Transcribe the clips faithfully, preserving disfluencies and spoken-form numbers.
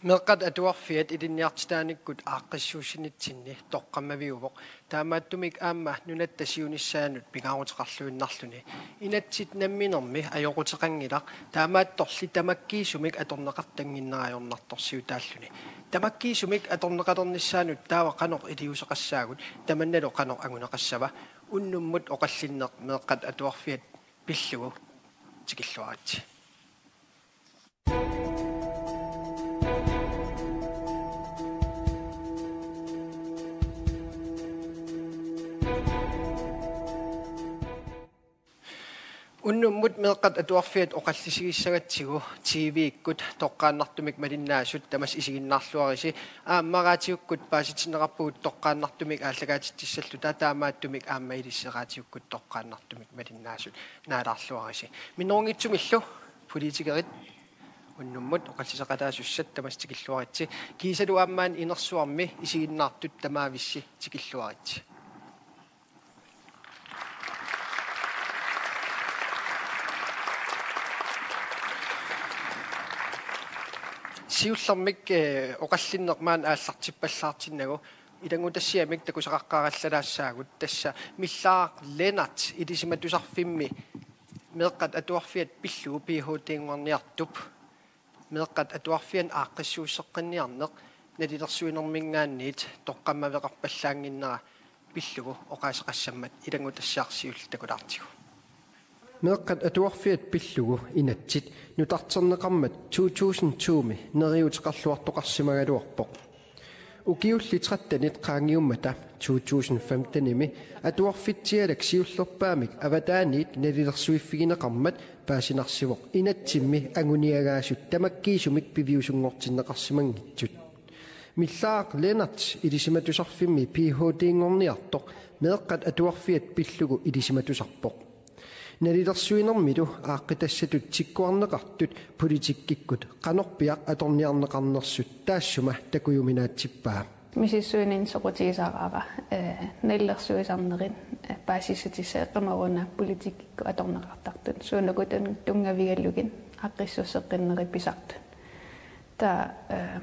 Meeqqat atuarfiat ilinniartitaanikkut aaqqissuussinitsinni toqqammaviuvoq. Taamaattumik aamma nunatta siunissaanut pingaaruteqarluinnarluni inatsit namminermi ajoquteqanngilaq, taamaattorli tamakkiisumik atorneqartannginnerajornartorsiutaalluni. Tamakkiisumik atorneqalernissaanut taava qanoq iliuuseqassaagut, tamannalu qanoq anguneqassava? Unnummut oqallinneq meeqqat atuarfiat pillugu tikilluaritsi. Unnummut meeqqat atuarfiat oqallisigissagatsigu T V-ikkut toqqaannartumik malinnaasut tamassi isiginnaarluarisi. Aamma raatiukkut paasitinneqarpugut toqqaannartumik aallakaatitsissalluta, taamaattumik aamma ilissi raatiukkut toqqaannartumik malinnaasut naalaarluarisi. Minnerunngitsumillu politikerit unnummut oqalliseqataasussat tamassi tikilluaritsi. Kiisalu aamma inersuarmi isiginnaartut tamaavissi tikilluaritsi. Siullermik, eh, oqallinneq maani aallartippallaartinnagu ilanngutassiamik takusaqaqqaarallalaassaagut, tassa Millaaq Lennert Ilisimatusarfimmi meeqqat atuarfiat pillugu P H D-nngorniartup meeqqat atuarfianni aaqqissuusseqqinniarneq nalilersuinerminngaanniit toqqammaveqarpallaannginnera pillugu oqaaseqassammat ilanngutassiaq siulleq takulaartigu. Meeqqat atuarfiat pillugu inatsit nutarterneqarmat to tusind to-mi neriuuteqarluartoqarsimagaluarpoq. Ukiulli trettenit qaangiummata to tusind femtenimi Atuarfitsialak siullerpaamik avataaniit nalilersuiffigineqarmat paasinarsivoq inatsimmi anguniagaasut tamakkiisumik piviusunngortinneqarsimanngitsut. Millaaq Lennert Ilisimatusarfimmi P H D-nngorniartoq meeqqat atuarfiat pillugu ilisimatusarpoq. Nalilersuinermilu aaqqitassatut tikkuarneqartut politikkikkut qanorpiaq atorniarneqarnersut taassuma takujuminaatsippaa. Misissuininni soqutigisaraara, eh, nalilersuisarnerit, eh, paasissutissat, qimoruna politikkikkut atorneqartartut, suut uku tun-, tunngavigalugit aaqqissuusseqqinnerit pisartut. Taava, eh,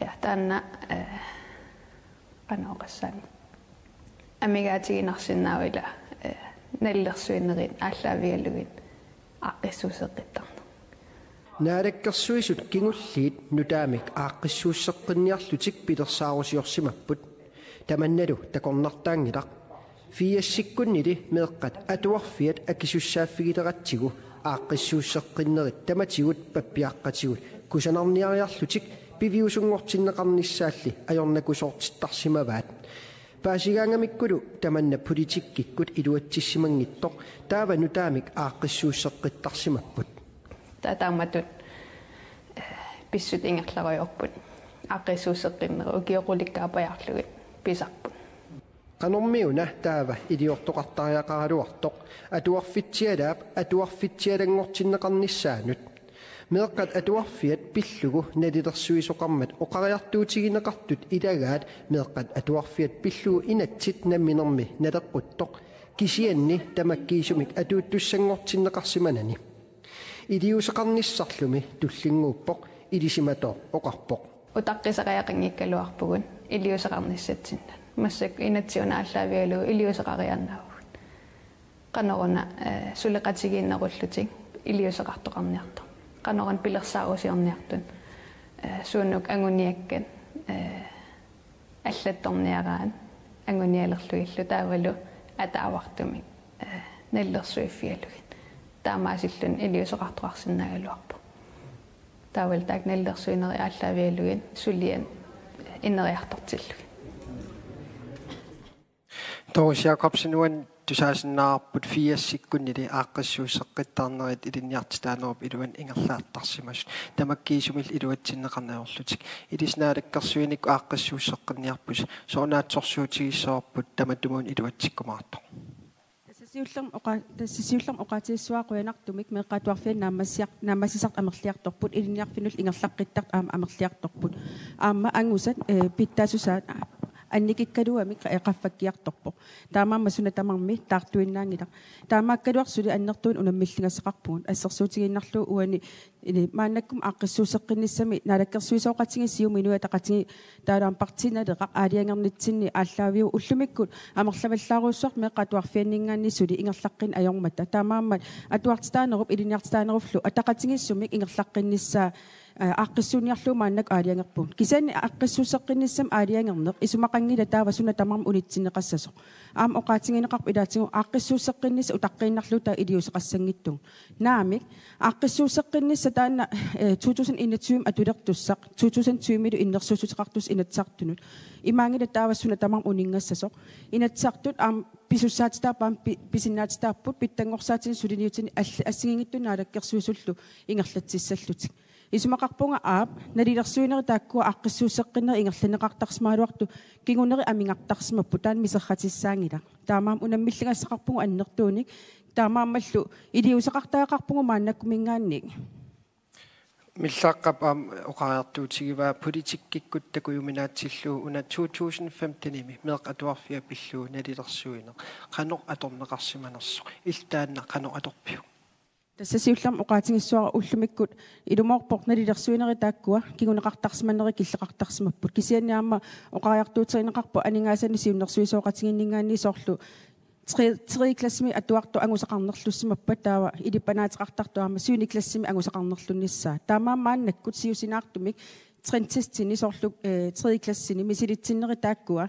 ja, taanna, eh, qanoq oqassaanga. Amigaatiginarsinnaavoq ila, eh, nalilersuinerit aallaavigalugit aaqqissuusseqqittarneq. Naalakkersuisut kingulliit nutaamik aaqqissuusseqqinniarlutik pilersaarusiorsimapput. Tamannalu takornartaanngilaq. Firsikkunnili meeqqat atuarfiat akisussaaffigileratsigu aaqqissuusseqqinnerit tamatigut pappiaqqatigut kusanarniariarlutik piviusunngortinneqarnissaalli ajornakusoortittarsimavaat. Paasigaangamikkulu tamanna politikkikkut iluatsissimanngitsoq taava nutaamik aaqqissuusseqqittarsimapput. Taava taamatut, eh, pissutsit ingerlarujoorput. Aaqqissuusseqqinnerit ukiut qulit kaapajaarlugit pisarput. Qanormiuna taava iliortoqartariaqaraluartoq Atuarfitsialaap atuarfitsialanngortinneqarnissaanut? Meeqqat atuarfiat pillugu nalilersuisoqarmat oqariartuutigineqartut ilagaat meeqqat atuarfiat pillugu inatsit namminermi naleqquttoq, kisianni tamakkiisumik atuuttussanngortinneqarsimanani. Iliuuseqarnissarlumi tullinnguuppoq, ilisimatooq oqarpoq: Utaqqisariaqanngikkaluarpugut iliuuseqarnissatsinnut. Massakkut inatsit una aallaavigalugu iliuuseqariaannaavugut. Qanoruna, eh, suleqatigiinnerullutik iliuuseqartoqarniartoq. Qanoruna pilersaarusiorniartut. Eh, suunuku anguniakkat, eh, allattorniaraat angunialerlugillu taavalu ataavartumik, eh, nalilersuiffigalugit. Taamaasilluni iliuuseqartoqarsinnaagaluarpoq. Taavalu taakku nalilersuinerit aallaavigalugit suliat ineriartortillugit. Doris Jakobsen, uani tusaasinnaavarput firsikkunnili aaqqissuusseqqittarnerit ilinniartitaanerup iluani ingerlaartarsimasut. Tamakkiisumillu iluatsinneqarneq ajorlutik. Ilissi naalakkersuinikkut aaqqissuusseqqinniarpusi. Sooruna naatsorsuutigissavarput tamatumuuna iluatsikkumaartoq? Tassa siullermik oqa-, tassa siullermik oqaatigissuara qujanartumik meeqqat atuarfianni naammassiar-, naammassisartut amerliartorput, ilinniarfinnullu ingerlaqqittartut aamma amerliartorput. Aamma angusat, eh, pitsaasusaat, a-, annikikkaluamik, eh, qaffakkiartorpoq. Taamaammat suna tamarmi taartuinnaanngilaq. Taamaakkaluartoq suli annertuumik unammilligassaqarpugut. Assersuutigiinnarlugu uani, ini, maannakkut aaqqissuusseqqinnissami naalakkersuisooqatigiit Siumut Inuit Ataqatigiit taavalu aamma Partii Naleraq aalajangernitsinni aallaaviuvoq, ullumikkut amerlavallaarujussuartut meeqqat atuarfianninngaanniit suli ingerlaqqinneq ajormata. Taamaammat atuartitaanerup ilinniartitaanerullu ataqatigiissumik ingerlaqqinnissaa, eh, aaqqissuunniarlugu maannakkut aalajangerpugut. Kisianni aaqqissuusseqqinnissami aalajangerneq isumaqanngilaq taava suna tamarmi unitsinneqassasoq. Aamma oqaatigineqarpoq ilaatigut aaqqissuusseqqinnissaq utaqqiinnarlugu taava iliuuseqassanngitsugut. Naamik, aaqqissuusseqqinnissaq taanna, eh, to tusind enogtyve atulertussaq, to tusind tyve-milu innersuussuteqartussaq Inatsisartunut. Imaanngilaq taava suna tamarmi uninngassasoq. Inatsisartut aamma pisussaatitaapput, aamma pi-, pisinnaatitaapput, pitsanngorsaatinut suliniutinut all-, assigiinngitsunut naalakkersuisullu ingerlatsissallutik. Isumaqarpunga aap, nalilersuinerit taakkua aaqqissuusseqqinnerit ingerlanneqartarsimagaluartut kingunerit amigartarsimapput, taanna miserratissaanngilaq. Taamaammat unammilligassaqarpugut annertuunik, taamaammallu iliuuseqartariaqarpugut maannakkuminngaanniit. Millaaqqap aamma oqariartuutigivaa politikkikkut takujuminaatsillugu una to tusind femten-imi meeqqat atuarfiat pillugu nalilersuineq qanoq atorneqarsimanersoq. Illit taanna qanoq atorpiuk? Tassa siullermik oqaatigissavara ullumikkut ilumoorpoq nalilersuinerit taakkua kinguneqartarsimanerit killeqartarsimapput. Kisianni aamma oqariartuuterineqarpoq aningaasanut siunnersuisoqatigiinninngaanniit soorlu tre-, tredje klassimi atuartut angusaqarnerlussimappat taava ilippanaateqartartut aamma syvende klassimi angusaqarnerlunnissaat. Taamaammat maannakkut siusinaartumik trendtestini soorlu, eh, tredje klassini misilitsinnerit taakkua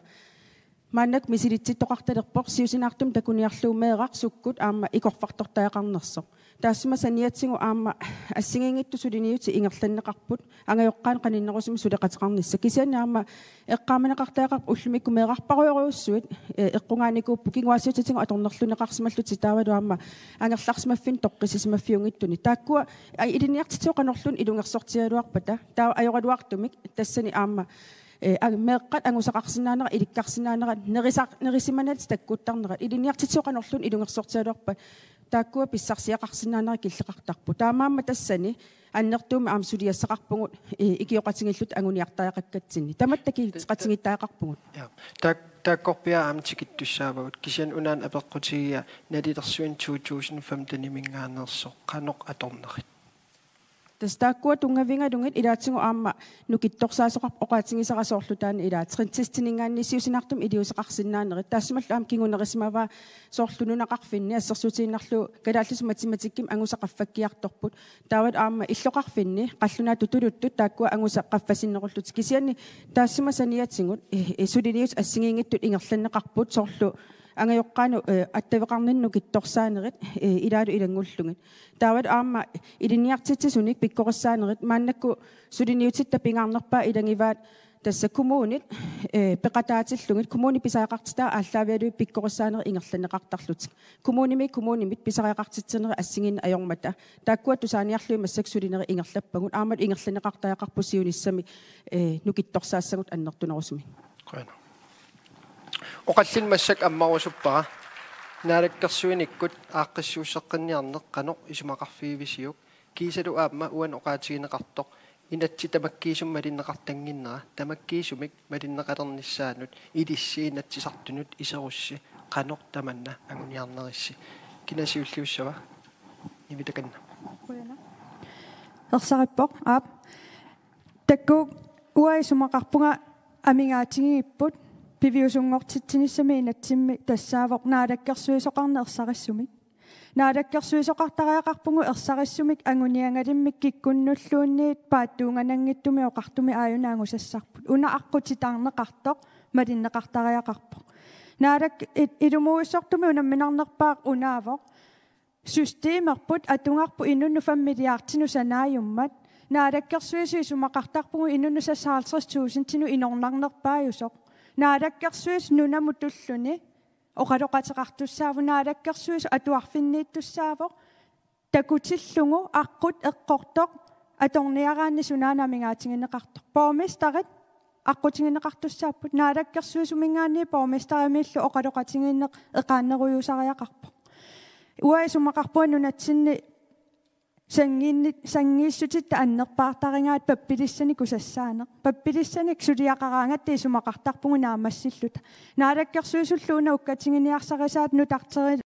maannakkut misilitsittoqartalerpoq siusinaartumik takuniarlugu meeraq sukkut aamma ikorfartortariaqarnersoq. Taassuma saniatigut aamma assigiinngitsut suliniutit ingerlanneqarput, angajoqqaanut qaninnerusumik suleqateqarnissaq. Kisianni aamma eqqaamaneqartariaqarpoq ullumikkut meerarparujorujussuit, eh, eqqugaanikuupput kinguaassiuutitigut atornerlunneqarsimallutik taavalu aamma angerlarsimaffinnik toqqissisimaffiunngitsunik. Taakkua, ai, ilinniartitsisut qanorluunniit ilungersortigigaluarpata, taava ajoraluartumik tassani aamma, eh, ang-, meeqqat angusaqarsinnaanerat, ilikkarsinnaanerat, nerisar-, nerisimanani takkuttarnerat, ilinniartitsisut qanorluunniit ilungersortigigaluarpat, taakkua pissarsiaqarsinnaanerat killeqartarpoq. Taamaammat tassani annertuumik aamma suliassaqarpugut, eh, ikioqatigiilluta anguniartariaqakkatsinni. Tamatta killeqatigiittariaqarpugut. Ja. Taak-, taakkorpiaat aamma tikittussaavagut. Kisianni unaana apeqqutigiga nalilersuineq to tusind femten-iminngaanneersoq qanoq atornerit? Tassa taakkua tunngavigalugit ilaatigut aamma nukittorsaasoqarpoq, oqaatigisara soorlu taanna ilaa trendtestininngaanniit siusinaartumik iliuuseqarsinnaanerit. Taassumalu aamma kingunerisimavaa soorlu nunaqarfinni assersuutigiinnarlugu kalaallisut matematikkimik angusat qaffakkiartorput. Taavalu aamma illoqarfinni qallunaatut tuluttut taakkua angusat qaffasinnerullutik. Kisianni taassuma saniatigut, eh, eh, suliniutit assigiinngitsut ingerlanneqarput soorlu angajoqqaanut, eh, attaveqarninni nukittorsaanerit, eh, ilaalu ilanngullugit. Taavalu aamma ilinniartitsisunik pikkorissaanerit, maannakkut suliniutitta pingaarnerpaat ilagivaat tassa kommunit, eh, peqataatillugit, kommunit pisariaqartitaat aallaavigalugit pikkorissaanerit ingerlanneqartarlutik. Kommunimi kommunimit pisariaqartitsinerit assigiinneq ajormata. Taakkua tusaaniarlugit massakkut sulinerit ingerlappagut, aammalu ingerlanneqartariaqarput siunissami, eh, nukittorsaassavut annertunerusumik. Qujanaq. Oqallinneq massakkut ammarusuppara. Naalakkersuinikkut aaqqissuusseqqinniarneq qanoq isumaqarfigivisiuk? Kiisalu aamma uani oqaatigineqartoq inatsit tamakkiisumik malinneqartannginnera, tamakkiisumik malinneqalernissaanut ilissi Inatsisartunut iserussi qanoq tamanna anguniarnerissi? Kina siulliussava? Nivi takanna. Ersarippoq, aap. Takuuk, uanga isumaqarpunga amigaatigigipput piviusunngortitsinissami inatsimmi tassaavoq naalakkersuisoqarneq ersarissumik. Naalakkersuisoqartariaqarpugut ersarissumik anguniagalimmik kikkunnulluunniit paatsuungananngitsumik oqartumik aajuna angusassarput. Una aqqutitarneqartoq malinneqartariaqarpoq. Naalak-, i-, ilumuuissortumik unamminarnerpaaq unaavoq. Systemerput atugarput inunnut fem milliardinut sanaajummat. Naalakkersuisut isumaqartarpugut inunnut seksoghalvtreds tusindinut inornarnerpaajusoq. Naalakkersuisut nunamut tulluni oqaloqateqartussaavoq, naalakkersuisut atuarfinniittussaavoq. Takutillugu aqqut eqqortoq atorniaraanni sunaana amigaatigineqartoq. Borgmesterit aqqutigineqartussaapput, naalakkersuisuminngaanniit borgmesterimiillu oqaloqatigiinneq eqaannerujusariaqarpoq. Uanga isumaqarpunga nunatsinni Sanngiinni-, sanngiissutitta annerpaartarigaat pappilissanik kusassaaneq. Pappilissanik suliaqaraangatta isumaqartarpugut naammassilluta. Naalakkersuisullu una ukkatiginiarsarisaat nutarteri-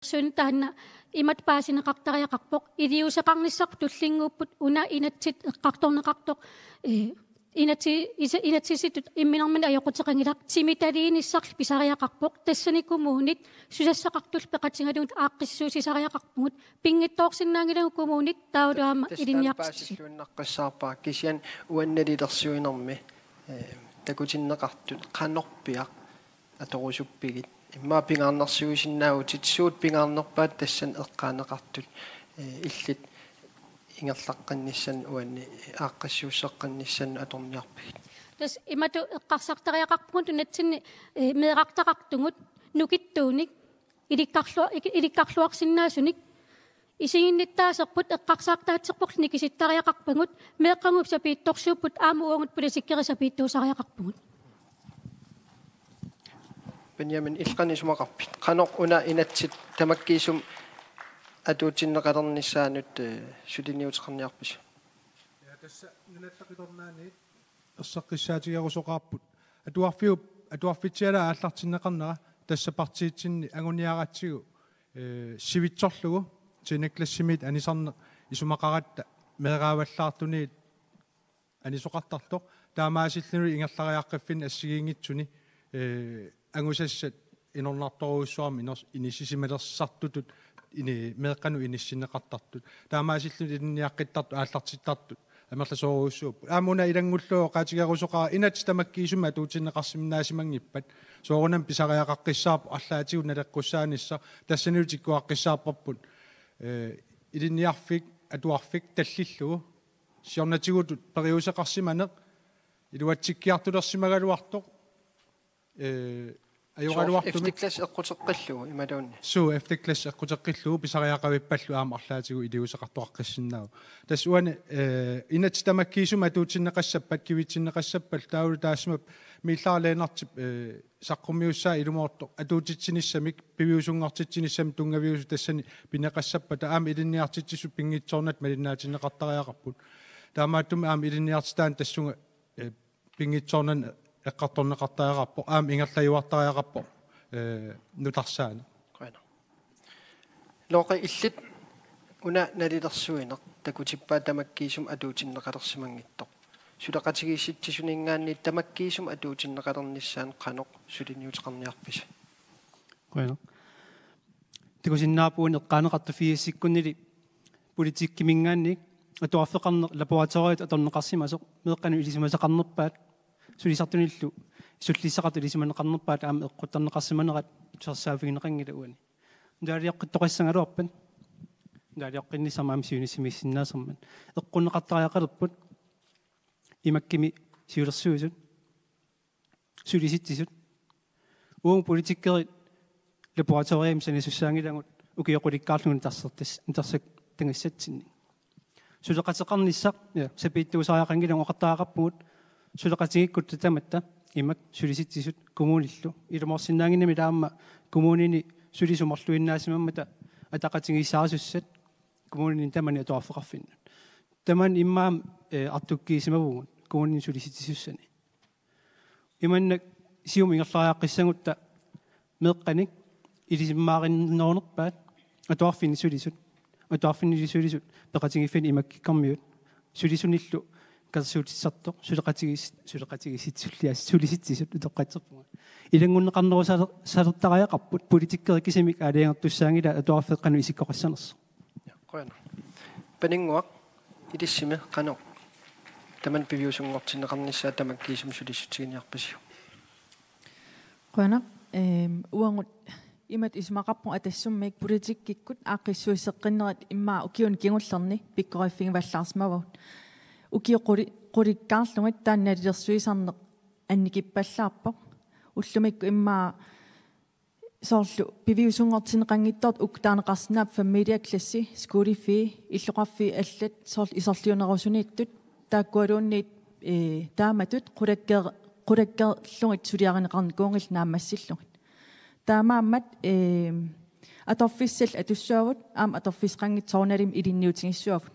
Suut taanna imatut paasineqartariaqarpoq, iliuuseqarnissaq tullinnguupput una inatsit eqqartorneqartoq, ee, inatsi-, isa-, inatsisitut imminermini ajoquteqanngilaq, timitaliinissarlu pisariaqarpoq, tassani kommunit susassaqartullu peqatigalugit aaqqissuussisariaqarpugut, pinngitsoorsinnaanngilagut kommunit taavalu aamma ilinniartitsisut. Tassa taanna paasilluinnaqqissaarpara, kisianni uannalilersuinermi, ee, takutinneqartut qanorpiaq atorusuppigit? Immaqa pingaarnersiuisinnaavutit, suut pingaarnerpaat tassani eqqaaneqartut, ee, illit ingerlaqqinnissanni uani aaqqissuusseqqinnissanni atorniarpigit? Tassa imatut eqqarsartariaqarpugut nunatsinni, ee, meerartaqartugut nukittuunik ilikkarlua-, ik-, ilikkarluarsinnaasunik. Isiginnittaaserput eqqarsartaatserput nikisittariaqarpagut, meeqqagut sapiitsorsuupput aamma uagut politikkerit sapiitsuusariaqarpugut. Benjamin, illit qanoq isumaqarpit? Qanoq una inatsit tamakkiisumik atuutsinneqalernissaanut, ee, suliniuteqarniarpisi? Ja, tassa Nunatta Qitornaaniit erseqqissaatigerusoqaarput. Atuarfiup-, atuarfitsialaat aallartinneqarnera tassa partiitsinni anguniaratsigu, ee, sivitsorlugu tiende klassimiit anisarneq isumaqaratta meeraavallaartuniit anisoqartartoq, taamaasilluni ingerlariaqqiffinni assigiinngitsuni, ee, angusassat inornartorujussuarmik iners-, inissisimalertartutut ini-, meeqqanut inissinneqartartut. Taamaasilluni ilinniaqqittartut aallartittartut amerlasoorujussuupput. Aamma una ilanngullugu oqaatigerusoqaara inatsit tamakkiisumik atuutsinneqarsinnaasimanngippata. Soorunami pisariaqaqqissaarpoq arlaatigut naleqqussaanissaq, tassanilu tikkuaqqissaarparput, ee, ilinniarfik atuarfik tallillugu siornatigutut periuseqarsimaneq iluatsikkiartulersimagaluartoq, ee, ajoraluartumik. Soorlu F D klasse eqquteqqillugu imaluunniit? Suu, F D klasse eqquteqqillugu pisariaqavippallu aamma arlaatigut iliuuseqartoqaqqissinnaavoq. Tassa uani, ee, inatsit tamakkiisumik atuutsinneqassappat, kivitsinneqassappat, taavalu taassuma Miillara Lennartip, ee, saqqummiussaa ilumoortoq atuutitsinissamik, piviusunngortitsinissamik tunngaviusoq tassani pineqassappata aamma ilinniartitsisut pinngitsoornatik malinnaatinneqartariaqarput. Taamaattumik aamma ilinniartitaaneq tassunga, eh, pinngitsoornani eqqartorneqartariaqarpoq, aamma ingerlajuartariaqarpoq, eh, nutarsaaneq. Qujanaq. Looqi, illit una nalilersuineq takutippaa tamakkiisumik atuutinneqalersimanngitsoq. Suleqatigiissitsisuninngaanniit tamakkiisumik atuutinneqalernissaanut qanoq suliniuteqarniarpisi? Qujanaq. Takusinnaavugut eqqaaneqartoq firsikkunnili politikkiminngaanniit atuarfeqarneq laboratoriat atorneqarsimasoq meeqqanut ilisimasaqarnerpaat, sulisartunillu sullissaqartut ilisimaneqarnerpaat aamma eqquttarneqarsimanerat tusarsaaffigineqanngilaq uani. Nutaalioqqittoqassagaluarpat, nutaalioqqinnissammat aamma siunissamiissinnaasarmat, eqqunneqartariaqalerput imakkimi siulersuisut, sulisitsisut. Uagut politikerit laboratoriami sanasussaanngilagut ukiut qulikkaarlugit nutarsertas-, nutarsattagassatsinnik. Suleqateqarnissaq, ja, sapiitsuusariaqanngilagut, oqartariaqarpugut suleqatigiikkutta tamatta imak sulisitsisut kommunillu. Ilumoorsinnaannginnami taava aamma kommunini sulisut marluinnaasimammata ataqatigiissaasussat kommunini tamani atuarfeqarfinnut. Tamanna immaqa, eh, artukkiisimavugut kommunini sulisitsisussani. Imannak siumut ingerlariaqqissagutta meeqqanik ilisimmaarinnerunerpaat atuarfinni sulisut, atuarfinni sulisut peqatigiiffinni imakkikkormiut, sulisunillu katersuutissartoq, suleqatigiis-, suleqatigiissitsulliat, sulisitsisut utoqqatserpunga. Ilanngunneqarnerusaler-, salertariaqarput, politikerit kisimik aalajangertussaanngilaat atuarfik qanoq isikkoqassanersoq. Ja, qujanaq. Paninnguaq, ilissimi qanoq tamanna piviusunngortinneqarnissaa tamakkiisumik sulissutiginiarpisiuk? Qujanaq, ehm, uagut imatut isumaqarpugut Atassummiit politikkikkut aaqqissuusseqqinnerit immaqa ukiuni kingullerni pikkoriffigivallaarsimavagut. Ukiut quli-, qulikkaarlugit taanna nalilersuisarneq annikippallaarpoq. Ullumikkut immaqa soorlu piviusunngortinneqanngitsoortut uku taaneqarsinnaapput familieklassi, skolefie, illoqarfiit allat soorlu isorliunerusuniittut, taakkualuunniit, eh, taamatut qulakkeer-, qulakkeerlugit suliarineqarnikuunngillat naammassillugit. Taamaammat, eh, atorfissallu atussuavut, aamma atorfissaqanngitsoq soorunalimi ilinniutigissuavut.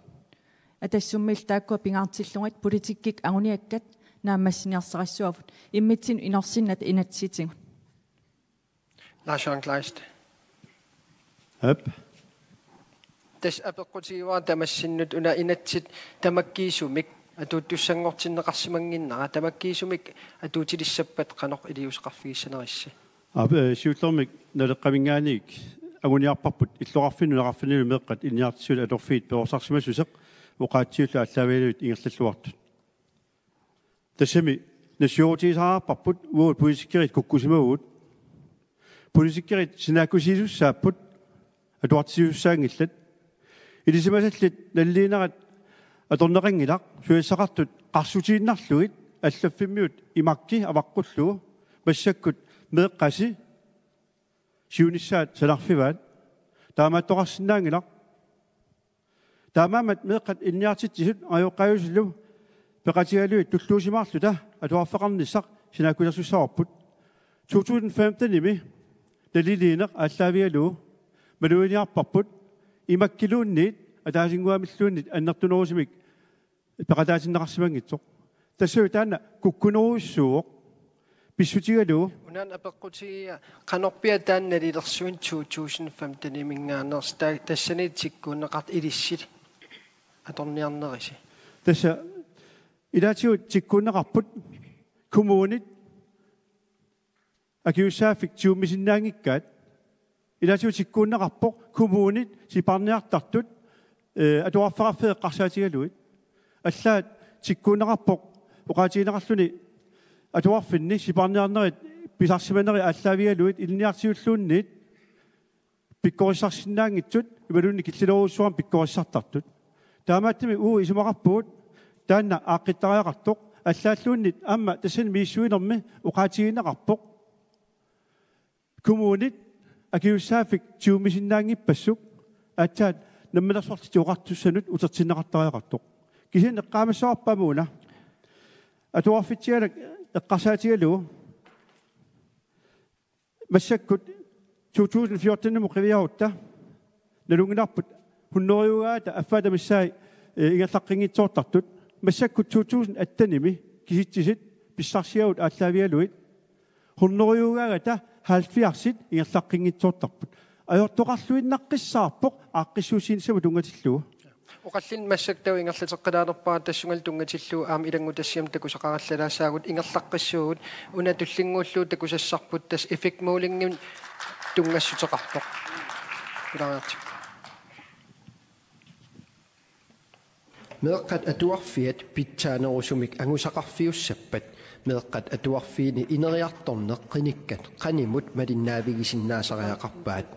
Atassummiillu taakkua pingaartillugit politikkikkut anguniakkat naammassiniarsarissuavut. Immitsinnut inorsinnata inatsisitigut. Lars Jørgen Kleist. Aap. Tassa apeqqutigivara tamassinnut una inatsit tamakkiisumik atuuttussanngortinneqarsimannginnera, tamakkiisumik atuutilissappat qanoq iliuuseqarfigissanerissi? Aap, eh, siullermik Naleqqaminngaanniit anguniarparput illoqarfinni nunaqarfinnilu meeqqat ilinniartitsisullu atorfiit perorsarsimassuseq oqaatsitsisullu aallaavigalugit ingerlalluartut. Tassami nassiorutigisariaqarparput uagut politikerit kukkusimavugut. Politikerit sinaakkusiisussaapput atuartitsisussaanngillat. Ilisimasallit naliliinerat atorneqanngilaq, susassaqartut qarsutiinnarlugit allaffimmiut imakki avaqqullugu, massakkut meeqqasi siunissaat sanarfivaat. Taamaattoqarsinnaanngilaq. Taamaammat meeqqat ilinniartitsisut angajoqqaajusullu peqatigalugit tulluusimaarluta atuarfeqarnissaq sinaakkusersussavarput. To tusind femten-imi naliliineq aallaavigalugu maluginiarparput imakkiluunniit ataasinnguamilluunniit annertunerusumik peqataatinneqarsimanngitsoq. Tassalu taanna kukkunerujussuuvoq pissutigalugu. Unaana apeqqutigiga, qanorpiaq taanna nalilersuineq to tusind femten-iminngaanneersoq, ta-, tassani tikkuunneqartut ilissi atorniarnerisi? Tassa ilaatigut tikkuunneqarput kommunit akisussaaffik tigummisinnaanngikkaat. Ilaatigut tikkuunneqarpoq kommunit sipaarniartartut, eh, atuarfeqarfiit eqqarsaatigalugit. Allaat tikkuunneqarpoq oqaatigineqarluni atuarfinni sipaarniarnerit pisarsimanerit aallaavigalugit ilinniartitsisulluunniit pikkorissarsinnaanngitsut imaluunniit killilerujussuarmik pikkorissartartut. Taamaattumik uagut isumaqarpugut taanna aaqqittariaqartoq, allaalluunniit aamma tassani misissuinermi oqaatigineqarpoq. Kommunit akisussaaffik tigummisinnaanngippassuk aatsaat Namminersorlutik Oqartussanut utertinneqartariaqartoq. Kisianni eqqaamassavarput aamma una atuarfitsialak eqqarsaatigalugu massakkut to tusind fjorten-imut qiviarutta nalunngilarput hundredegaata affaata missaat, eh, ingerlaqqinngitsoortartut. Massakkut to tusind attenimi kisitsisit pissarsiavut aallaavigalugit hunnorujuugaangata halvfjerdsit ingerlaqqinngitsoortarput. Ajortoqarluinnaqqissaarpoq aaqqissuussinissamut tunngatillugu. Oqallinneq massakkut taava ingerlateqqilaalerpara, tassungalu tunngatillugu aamma ilanngutassiami takusaqarallalaassaagut. Ingerlaqqissuugut, una tullinnguullugu takusassarput, tassa effektmålingimik tunngassuteqarpoq. Ilaariartigu. Meeqqat atuarfiat pitsaanerusumik angusaqarfiussappat meeqqat atuarfiini ineriartorneq qinikkat qanimut malinnaavigisinnaasariaqarpaat.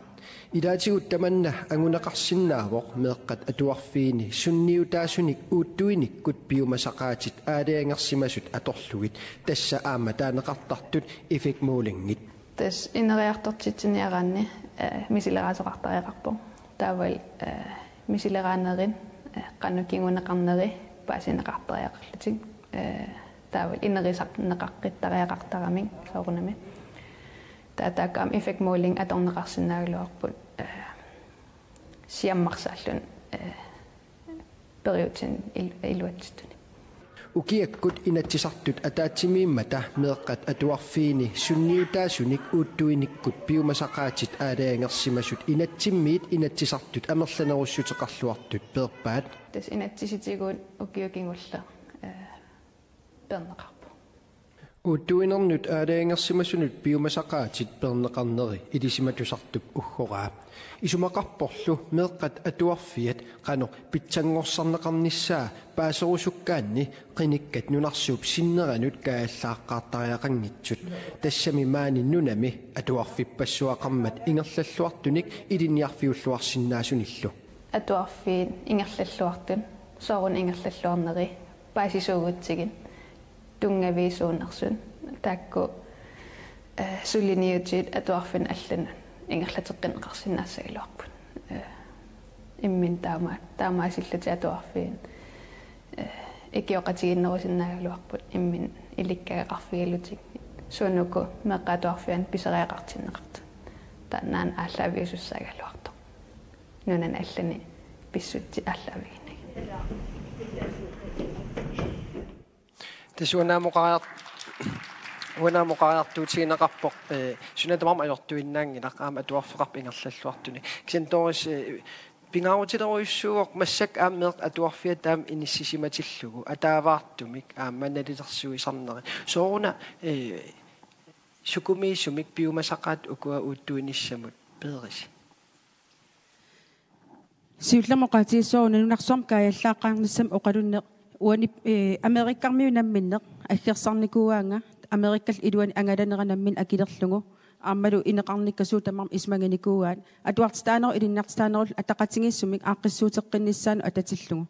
Ilaatigut tamanna anguneqarsinnaavoq meeqqat atuarfiini sunniutaasunik uuttuinikkut piumasaqaatit aalajangersimasut atorlugit, tassa aamma taaneqartartut effektmålingit. Tassa ineriartortitsiniaraanni, eh, misileraasoqartariaqarpoq. Taavalu, eh, misileraanerit, eh, qanoq kinguneqarneri paasineqartariaqarlutik. Eh, taavalu inerisarneqaqqittariaqartaramik soorunami. Taava taakku aamma effektmåling atorneqarsinnaagaluarput, eh, siammarsaalluni, eh, periutsinni il-, iluatsittuni. Ukiakkut Inatsisartut ataatsimiimmata meeqqat atuarfiini sunniutaasunik uuttuinikkut piumasaqaatit aalajangersimasut inatsimmiit Inatsisartut amerlanerussuteqarluartut peerpaat. Tassa inatsisitigut ukioq kingulleq, eh, peerneqarpoq. Uuttuinernut aalajangersimasunut piumasaqaatit peerneqarneri ilisimatusartup uggoraa. Isumaqarporlu meeqqat atuarfiat qanoq pitsanngorsarneqarnissaa paaserusukkaanni qinikkat nunarsuup sinneranut kaajallaqqaartariaqanngitsut. Tassami maani nunami atuarfippassuaqarmat ingerlalluartunik ilinniarfiulluarsinnaasunillu. Atuarfiit ingerlalluartut, sooruna ingerlalluarneri paasisuugutsigit, tunngaviit suunersut, taakku, eh, suliniutit atuarfinnut allanut ingerlateqqinneqarsinnaassagaluarput. Eh, imminut taama-, taamaasillutik atuarfiit, eh, ikioqatigiinnerusinnaagaluarput imminut ilikkagaqarfigalutik, suut uku meeqqat atuarfianni pisariaqartinneqartut. Taannaana aallaaviusussaagaluartoq. Nunani allani pissutsit aallaaviginnagit. Tassa uanga aamma oqariar-, uanga aamma oqariartuutigineqarpoq, eh, suna tamarmi ajortuinnaanngilaq, aamma atuarfeqarpoq ingerlalluartunik. Kisianni Doris, eh, pingaarutilerujussuuvoq massakkut aamma meeqqat atuarfiat taama inissisimatillugu, ataavaartumik aamma nalilersuisarneri. Sooruna, eh, sukumiisumik piumasaqaatit ukua uuttuinissamut peerisi? Siullermik oqaatigissavarput nunarsuarmi kaajallaqqaarnissamik oqalunneq uani, eh, Amerikkarmiut namminneq aggersarnikuugaannga, Amerikkallu iluani angalanera nammineq akilerlugu, aammalu ineqarnikkat suut tamarmik isumaginikuugaat, atuartitaanerup ilinniartitaanerullu ataqatigiissumik aaqqissuusseqqinnissaanut atatillugu.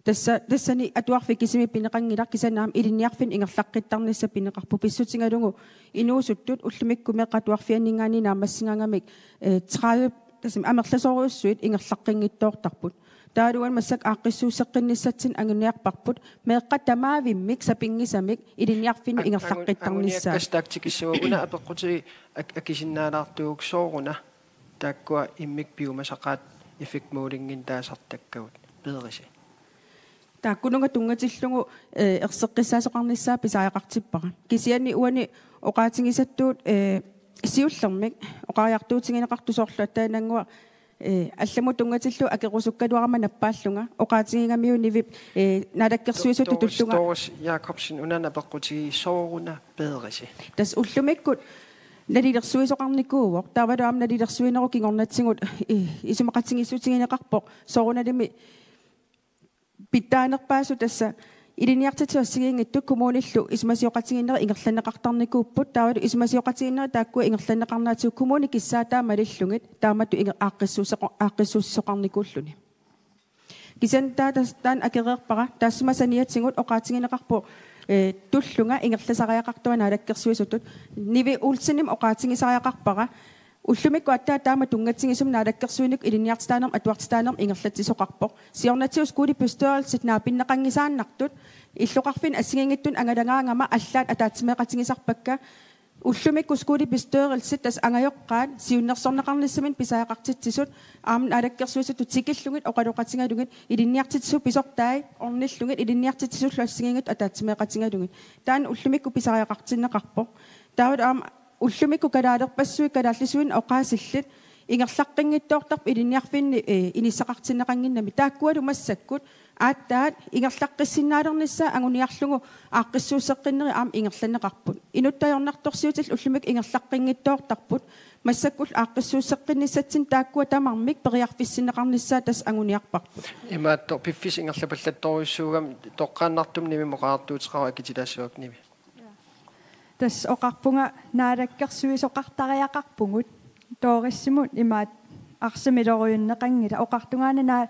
Tassa, tassani atuarfik kisimi pineqanngilaq, kisianni aamma ilinniarfinnut ingerlaqqittarnissaq pineqarpoq, pissutigalugu inuusuttut ullumikkut meeqqat atuarfianninngaanniit naammassigaangamik, eh, tredive, tassami amerlasoorujussuit ingerlaqqinngitsoortarput. Taavalu uani massakkut aaqqissuusseqqinnissatsinnut anguniarparput meeqqat tamaavimmik sapinngisamik ilinniarfinnut Ang-, angu-, ingerlaqqittarnissaat. Anguniakkassaq taakku tikissavagut, una apeqqutigiuk ak-, akisinnaalaartugut sooruna taakkua immikkut piumasaqaatit effektmålinginik taasartakkagut peerisi? Taakkununnga tunngatillugu, eh, erseqqissaasoqarnissaa pisariaqartippara. Kisianni uani oqaatigisattut, eh, siullermik oqariartuutigineqartut soorlu aatsaannguaq, eh, allamut tunngatillugu akerusukkaluarama nappaallunga, oqaatigigamiuk Nivip, eh, naalakkersuisutut Doris, tullunnga. Doris Jakobsen, una apeqqutigiuk sooruna peerisi? Tassa ullumikkut nalilersuisoqarnikuuvoq, taavalu aamma nalilersuinerup kingornatigut, eh, isumaqatigiissutigineqarpoq soorunalimi pitsaanerpaasut, tassa ilinniartitsisut assigiinngitsut kommunillu isumasioqatigiinnerit ingerlanneqartarnikuupput, taavalu isumasioqatigiinnerit taakkua ingerlanneqarneratigut kommunit kissaataa malillugit taamatut inger-, aaqqissuusseqo-, aaqqissuussisoqarnikuulluni. Kisianni taava tas-, taanna akereerpara, taassuma saniatigut oqaatigineqarpoq, eh, tullunnga ingerlasariaqartunga naalakkersuisutut. Nivi Olsenimit oqaatigisariaqarpara, ullumikkut aatsaat taama tunngatsigisumik naalakkersuinikkut ilinniartitaanermut atuartitaanermut ingerlatsisoqarpoq. Siornatigut skolebestyrelsit naapinneqanngisaannartut illoqarfinni assigiinngitsunik angalagaangama allaat ataatsimeeqatigisarpakka, Ullumikkut skolebestyrelsit tassa angajoqqaat siunnersorneqarnissaminnik pisariaqartitsisut aamma naalakkersuisutut tikillugit oqaloqatigalugit ilinniartitsisut pisortai ornillugit ilinniartitsisullu assigiinngitsut ataatsimeeqatigalugit. Taanna ullumikkut pisariaqartinneqarpoq. Taavalu aamma ullumikkut kalaalerpassuit kalaallisuinnaq oqaasillit ingerlaqqinngitsoortarput ilinniarfinni, eh, inissaqartinneqannginnami. Taakkualu massakkut aatsaat ingerlaqqissinnaalernissaat anguniarlugu aaqqissuusseqqinneri aamma ingerlanneqarput. Inuttut ajornartorsiutillu ullumikkut ingerlaqqinngitsiartarput, massakkullu aaqqissuusseqqinnissatsinnut taakkua tamarmik periarfissinneqarnissaat tassa anguniarparput. Imaattoq piffissaq ingerlapallattorujussuugami toqqaannartumik Nivi oqariartuuteqaruk, akitilaassavakka Nivi. Tassa oqarpunga naalakkersuisoqartariaqarpugut. Dorisimut imaattoq arsamik ilorujunneqanngilaq. Oqartungaana naa-,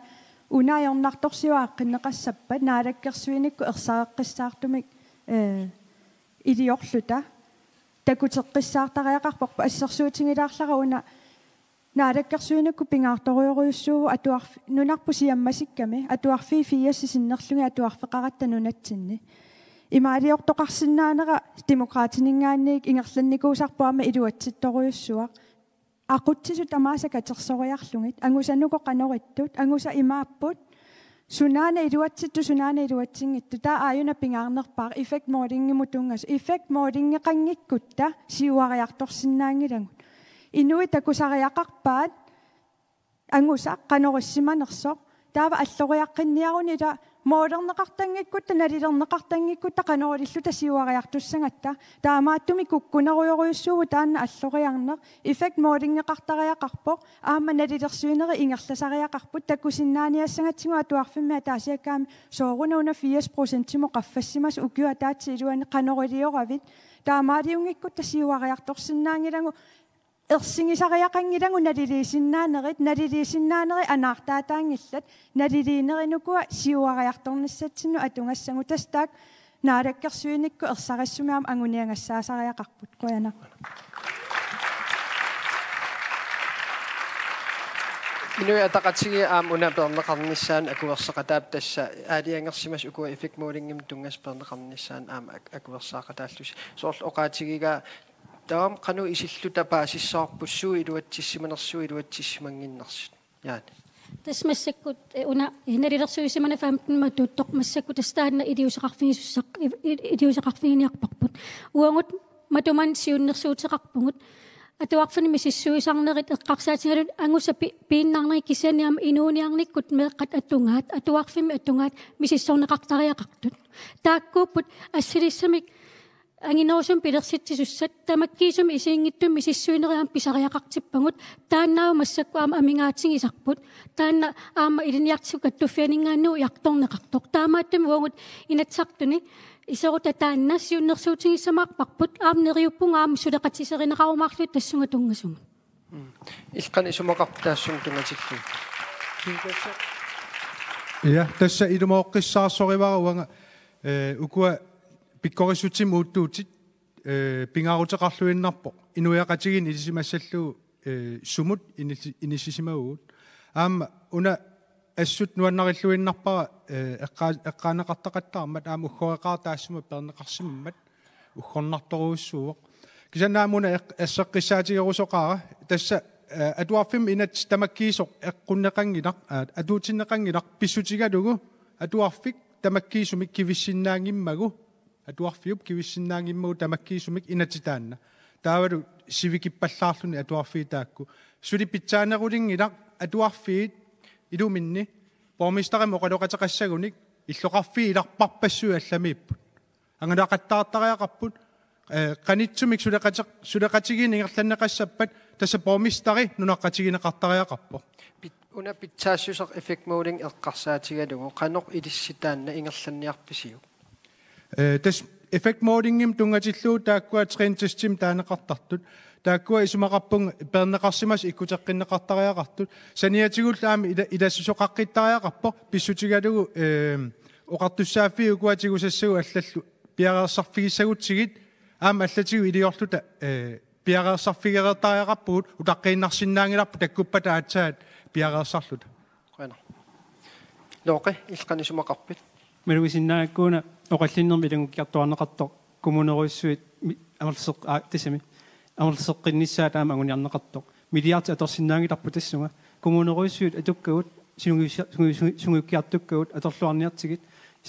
una ajornartorsiut aaqqinneqassappat naalakkersuinikkut ersareqqissaartumik, eh, iliorluta takuteqqissaartariaqarparput. Assersuutigilaarlara una naalakkersuinikkut pingaartorujorujussuuvoq atuarf-, nunarput siammasikkami atuarfiit firsit sinnerlugit atuarfeqaratta nunatsinni. Imaaliortoqarsinnaanera Demokraatininngaanniit ingerlannikuusarpoq aamma iluatsittorujussuaq. Aqutsisut tamaasa katersoriarlugit, angusanik qanoq ittut, angusat imaapput, sunaana iluatsittut, sunaana iluatsinngitsut, taava aajuna pingaarnerpaaq effektmålingimut tunngasoq. Effektmålingeqanngikkutta siuariartorsinnaanngilagut. Inuit takusariaqarpaat angusaq qanoq issimanersoq. Taava alloriaqqinniaruni ila målerneqartanngikkutta, nalilerneqartanngikkutta qanoq ililluta siuariartussagatta. Taamaattumik kukkunerujorujussuuvoq taanna alloriarneq. Effektmålingeqartariaqarpoq. Aamma nalilersuinerit ingerlasariaqarput. Takusinnaaniassagatsigu atuarfimmi ataasiakkaami sooruna una firs procentimut qaffassimasoq ukiup ataatsip iluani, qanoq ilioravit. Taamaaliunngikkutta siuariartorsinnaanngilagut, ersigisariaqanngilagut naliliisinnaanerit, naliliisinnaanerit anaartaataanngillat, naliliinerit ukua siuariartornissatsinnut atugassagut. Tassa taakku naalakkersuinikkut ersarissumik aamma anguniagassaasariaqarput. Qujanaq. Inuit Ataqatigiit aamma una peerneqarnissaanut akuerseqataappat, tassa aalajangersimasut ukua effektmålingimut tunngasut peerneqarnissaanut aamma ak-, akuersaaqataallusi. Soorlu oqaatigigaa taava qanoq isilluta paasissavarput, suut iluatsissimanersut, suut iluatsissimannginnersut. Jaan. Tassa massakkut, eh, una, eh, nalilersuisimaneq femten matuuttoq, massakkut tassa taanna iliuuseqarfigisussaq-, i-, i-, iliuuseqarfiginiarparput. Uagut matuma siunnersuuteqarpugut. Atuarfinni misissuisarnerit eqqarsaatigalugit angusat pi-, piinnarneri, kisianni aamma inuuniarnikkut meeqqat atugaat, atuarfimmi atugaat misissorneqartariaqartut. Taakkuupput assilissamik anginerusumik pilersitsisussat, tamakkiisumik isiginngitsumik misissuinerit aamma pisariaqartippagut, taannaavoq massakkut aamma amigaatigisarput, taanna aamma ilinniartitsisut kattuffianinngaanniit ujartorneqartoq. Taamaattumik uagut Inatsisartuni iserutta taanna siunnersuutigissamaarparput, aamma neriuppunga aamma suleqatiserineqarumaarluta tassunga tunngasumut. Mm. Illit qanoq isumaqarpit taassumut tunngatillugu? Ja, tassa ilumooqqissaarsorivara uanga, eh, ukua pikkorissutsimut uuttuutit, eh, pingaaruteqarluinnarpoq inuiaqatigiinni ilisimassallugu, eh, sumut inilli-, inissisimavugut. Aamma una assut nuannarilluinnarpara, eh, eqqaa-, eqqaaneqartaqattaarmat aamma uggoreqaaq taassuma peerneqarsimammat uggornartorujussuuvoq. Kisianni aamma una eq-, asseqqissaatigerusoqaara. Tassa, eh, atuarfimmi inatsit tamakkiisoq eqqunneqanngilaq, eh, atuutsinneqanngilaq pissutigalugu atuarfik tamakkiisumik kivissinnaanngimmagu, atuarfiup kivissinnaanngimmagu tamakkiisumik inatsit taanna. Taavalu sivikippallaarluni atuarfiit taakku. Suli pitsaanerulinngilaq atuarfiit iluminni borgmesterimik oqaloqateqassagunik illoqarfiit ilarparpassuit allamiipput. Angalaqattaartariaqarput, eh, qanitsumik suleqateq-, suleqatigiinneq ingerlanneqassappat tassa borgmesteri nunaqqatigineqartariaqarpoq. Pit-, una pitsaassuseq effektmåling eqqarsaatigalugu qanoq ilissi taanna ingerlanniarpisiuk? Eh, tassa effektmålingimut tunngatillugu taakkua trendtestimik taaneqartartut. Taakkua isumaqarpunga peerneqarsimasut ikkuteqqinneqartariaqartut. Saniatigullu aamma ila-, ilassisoqaqqittariaqarpoq pissutigalugu, eh, oqartussaaffiit ukua tigusassagut allallu piareersarfigissagutsigit aamma allatigut iliorluta, eh, piareersarfigereertariaqarpugut, utaqqiinnarsinnaanngilarput takkuppata aatsaat piareersarluta. Qujanaq. Looqi, illit qanoq isumaqarpit? Malugisinnaagakku una oqallinnermi ilanngukkiartuaarneqartoq kommunerujussuit mi-, amerlasoq-, aa, tassami amerlasoqqinnissaa taama anguniarneqartoq. Milliardit atorsinnaanngilarput tassunga. Kommunerujussuit atukkagut, sungiusia-, sungiu-, sungiu-, sungiukkiartukkagut atorluarniartigit.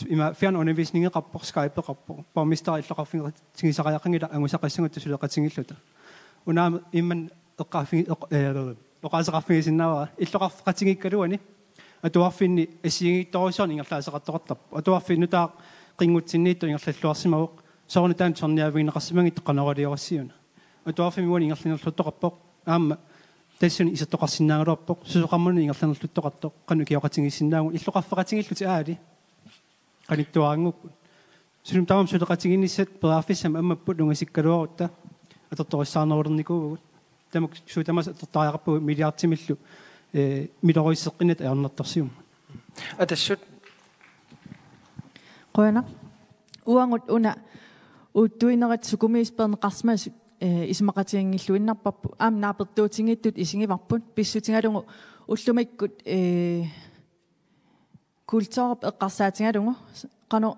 Ima fjernundervisningeqarpoq, Skypeqarpoq. Borgmesteri illoqarfigitigisariaqanngilaq angusaqassagutta suleqatigiilluta. Una aamma immaqa eqqaaffi-, eq-, ee, oqaaseqarfigisinnaavara. Illoqarfeqatigiikkaluani atuarfinni assigiinngitsorujussuarnik ingerlaaseqartoqartarpoq. Atuarfik nutaaq qinngutsinniittoq ingerlalluarsimavoq. Sooruna taanna tusarniaavigineqarsimanngitsoq qanoq iliorsiuna. Atuarfimmi uani ingerlannerluttoqarpoq. Aamma tassunga isertoqarsinnaagaluarpoq. Susoqarmununa ingerlannerluttoqartoq. Qanoq ikioqatigiissinnaavugut. Illoqarfeqatigiillutik aali. Qanittuarannguupput. Sulim tamarmik suleqatigiinnissat periarfissamik ammapput ungasikkaluarutta atortorissaanerulernikuuvugut. Tamakku suut tamaasa atortariaqarpagut milliardimillu, ee, miloriusseqqinnatta ajornartorsiummat. Atassut. Qujanaq. Uagut una uuttuinerit sukumiisut peerneqarsimasut, ee, isumaqatiginngilluinnarparput. Aamma naapertuutigiittut isigivarput. Pissutigalugu ullumikkut, ee, kulturip eqqarsaatigalugu qanoq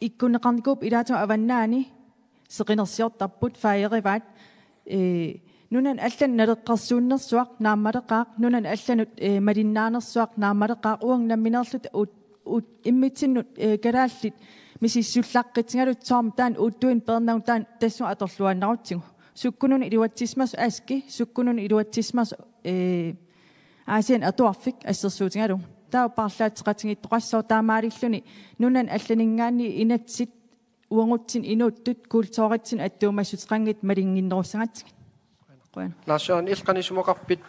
ikkunneqarnikuupput, ilaatigut avannaani seqinersiortarput, fejrivaat, ee, nunanut allanut naleqqersuunnersuaq naammaleqaaq, nunanut allanut, ee, malinnaanersuaq naammaleqaaq, uagut nammineerluta ut-, ut-, immitsinnut, ee, kalaallit misissullaqqitsigalugit soormi taanna uuttuineq peernagu taanna tassunga atorluaannarutsigu. Sukkununut iluatsisimasoq ASKI, sukkununut iluatsisimasoq, ee, Aasianni Atuarfik assersuutigalugu. Taava paarlaatseqatigiittoqassaaq, taamaalilluni nunanut allaninngaanniit inatsit uagutsinnut inuuttut kulturitsinnut attuumassuteqanngitsut malinnginnerussagatsigit. Qujanaq. Lars Jørgen, illit qanoq isumaqarpit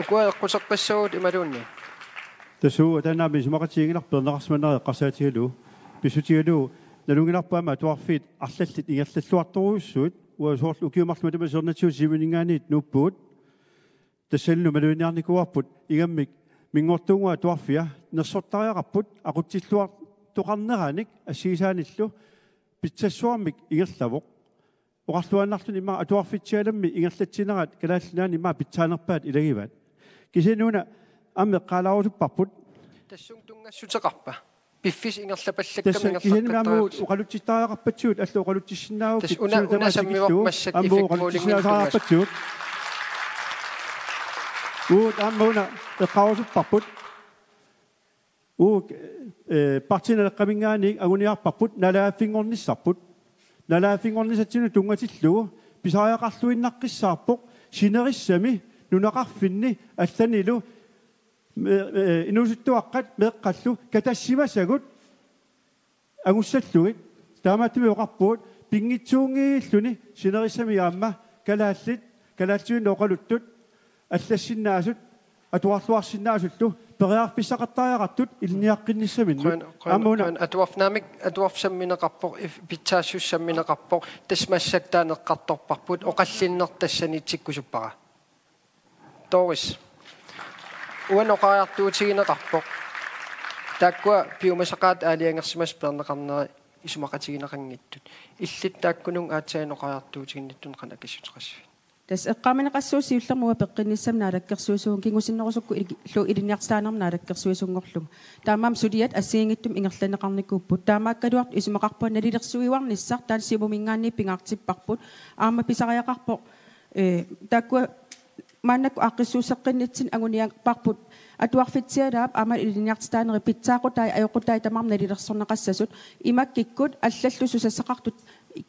ukua eqquteqqissaagut imaluunniit? Tassa uagut taanna aamma isumaqatigiinngilarput peerneqarsimanerat eqqarsaatigalugu. Pissutigalugu nalunngilarput aamma atuarfiit arlallit ingerlalluartorujussuit, uagut soorlu ukiut marluk matuma siornatigut Siumuminngaanniit nuuppugut. Tassanilu maluginiarnikuuarput ingammik Minngortuunnguup Atuarfia nersortariaqarput aqutsilluartoqarneranik assigisaanillu pitsassuarmik ingerlavoq. Oqarluinnarluni immaqa atuarfitsialammi ingerlatsinerat Kalaallit Nunaanni immaqa pitsaanerpaat ilagivaat. Kisianni una aamma eqqaalaarusupparput. Tassunga tunngassuteqarpa? Piffissaq ingerlapallakkami. Tassa kisianni aamma ingerlaqqittarput. Oqalutsittariaqarpatsigut, allat oqalutsissinnaagukkit. Tassa una, suli una tamaat sammivoq tikillugu, massakkut aamma effektmålingit oqalutsissinnaasaarpatsigut. Uagut aamma una eqqaarusupparput. Uagut, ee, Partii Naleqqaminngaanniit anguniarparput naalagaaffinngornissarput. Naalagaaffinngornissatsinnut tunngatillugu pisariaqarluinnaqqissaarpoq sinerissami nunaqarfinni allanilu me-, ee, inuusuttuaqqat meeqqallu katassimasagut angussallugit. Taamaattumik oqarpugut pinngitsuunngilluni sinerissami aamma kalaallit, kalaallisuinnaq oqaluttut allassinnaasut atuarluarsinnaasullu periarfissaqartariaqartut ilinniaqqinnissaminnut. Qujan-, qujan-, aamma una qujan-, atuarfik naamik, atuarfik sammineqarpoq, if-, pitsaassuseq sammineqarpoq, tassa massakkut taanna eqqartorparput, oqallinneq tassaniitikkusuppara. Doris. Uani oqariartuutigineqarpoq. Taakkua piumasaqaat aalajangersimasut peerneqarneri isumaqatigineqanngitsut. Illit taakkununnga aatsaat oqariartuutiginnittut qanoq akissuteqassavit? Tassa eqqaamaneqassaaq siullermik uanga peqqinnissannut naalakkersuisuuvugut kingusinnerusukkut ili-, -llu ilinniartitaanermut naalakkersuisunngorlugu. Taamaammat suliat assigiinngitsut ingerlanneqarnikuupput. Taamaakkaluartoq isumaqarpunga nalilersuiuarnissaq taanna Siumuminngaanniit pingaartipparput. Aamma pisariaqarpoq, ee, taakkua maannakkut aaqqissuusseqqinnitsinni anguniarparput atuarfitsialaap aamma ilinniartitaanerit pitsaaqutai ajoqutai tamarmik nalilersorneqassasut, imakkikkut allallu susassaqartut,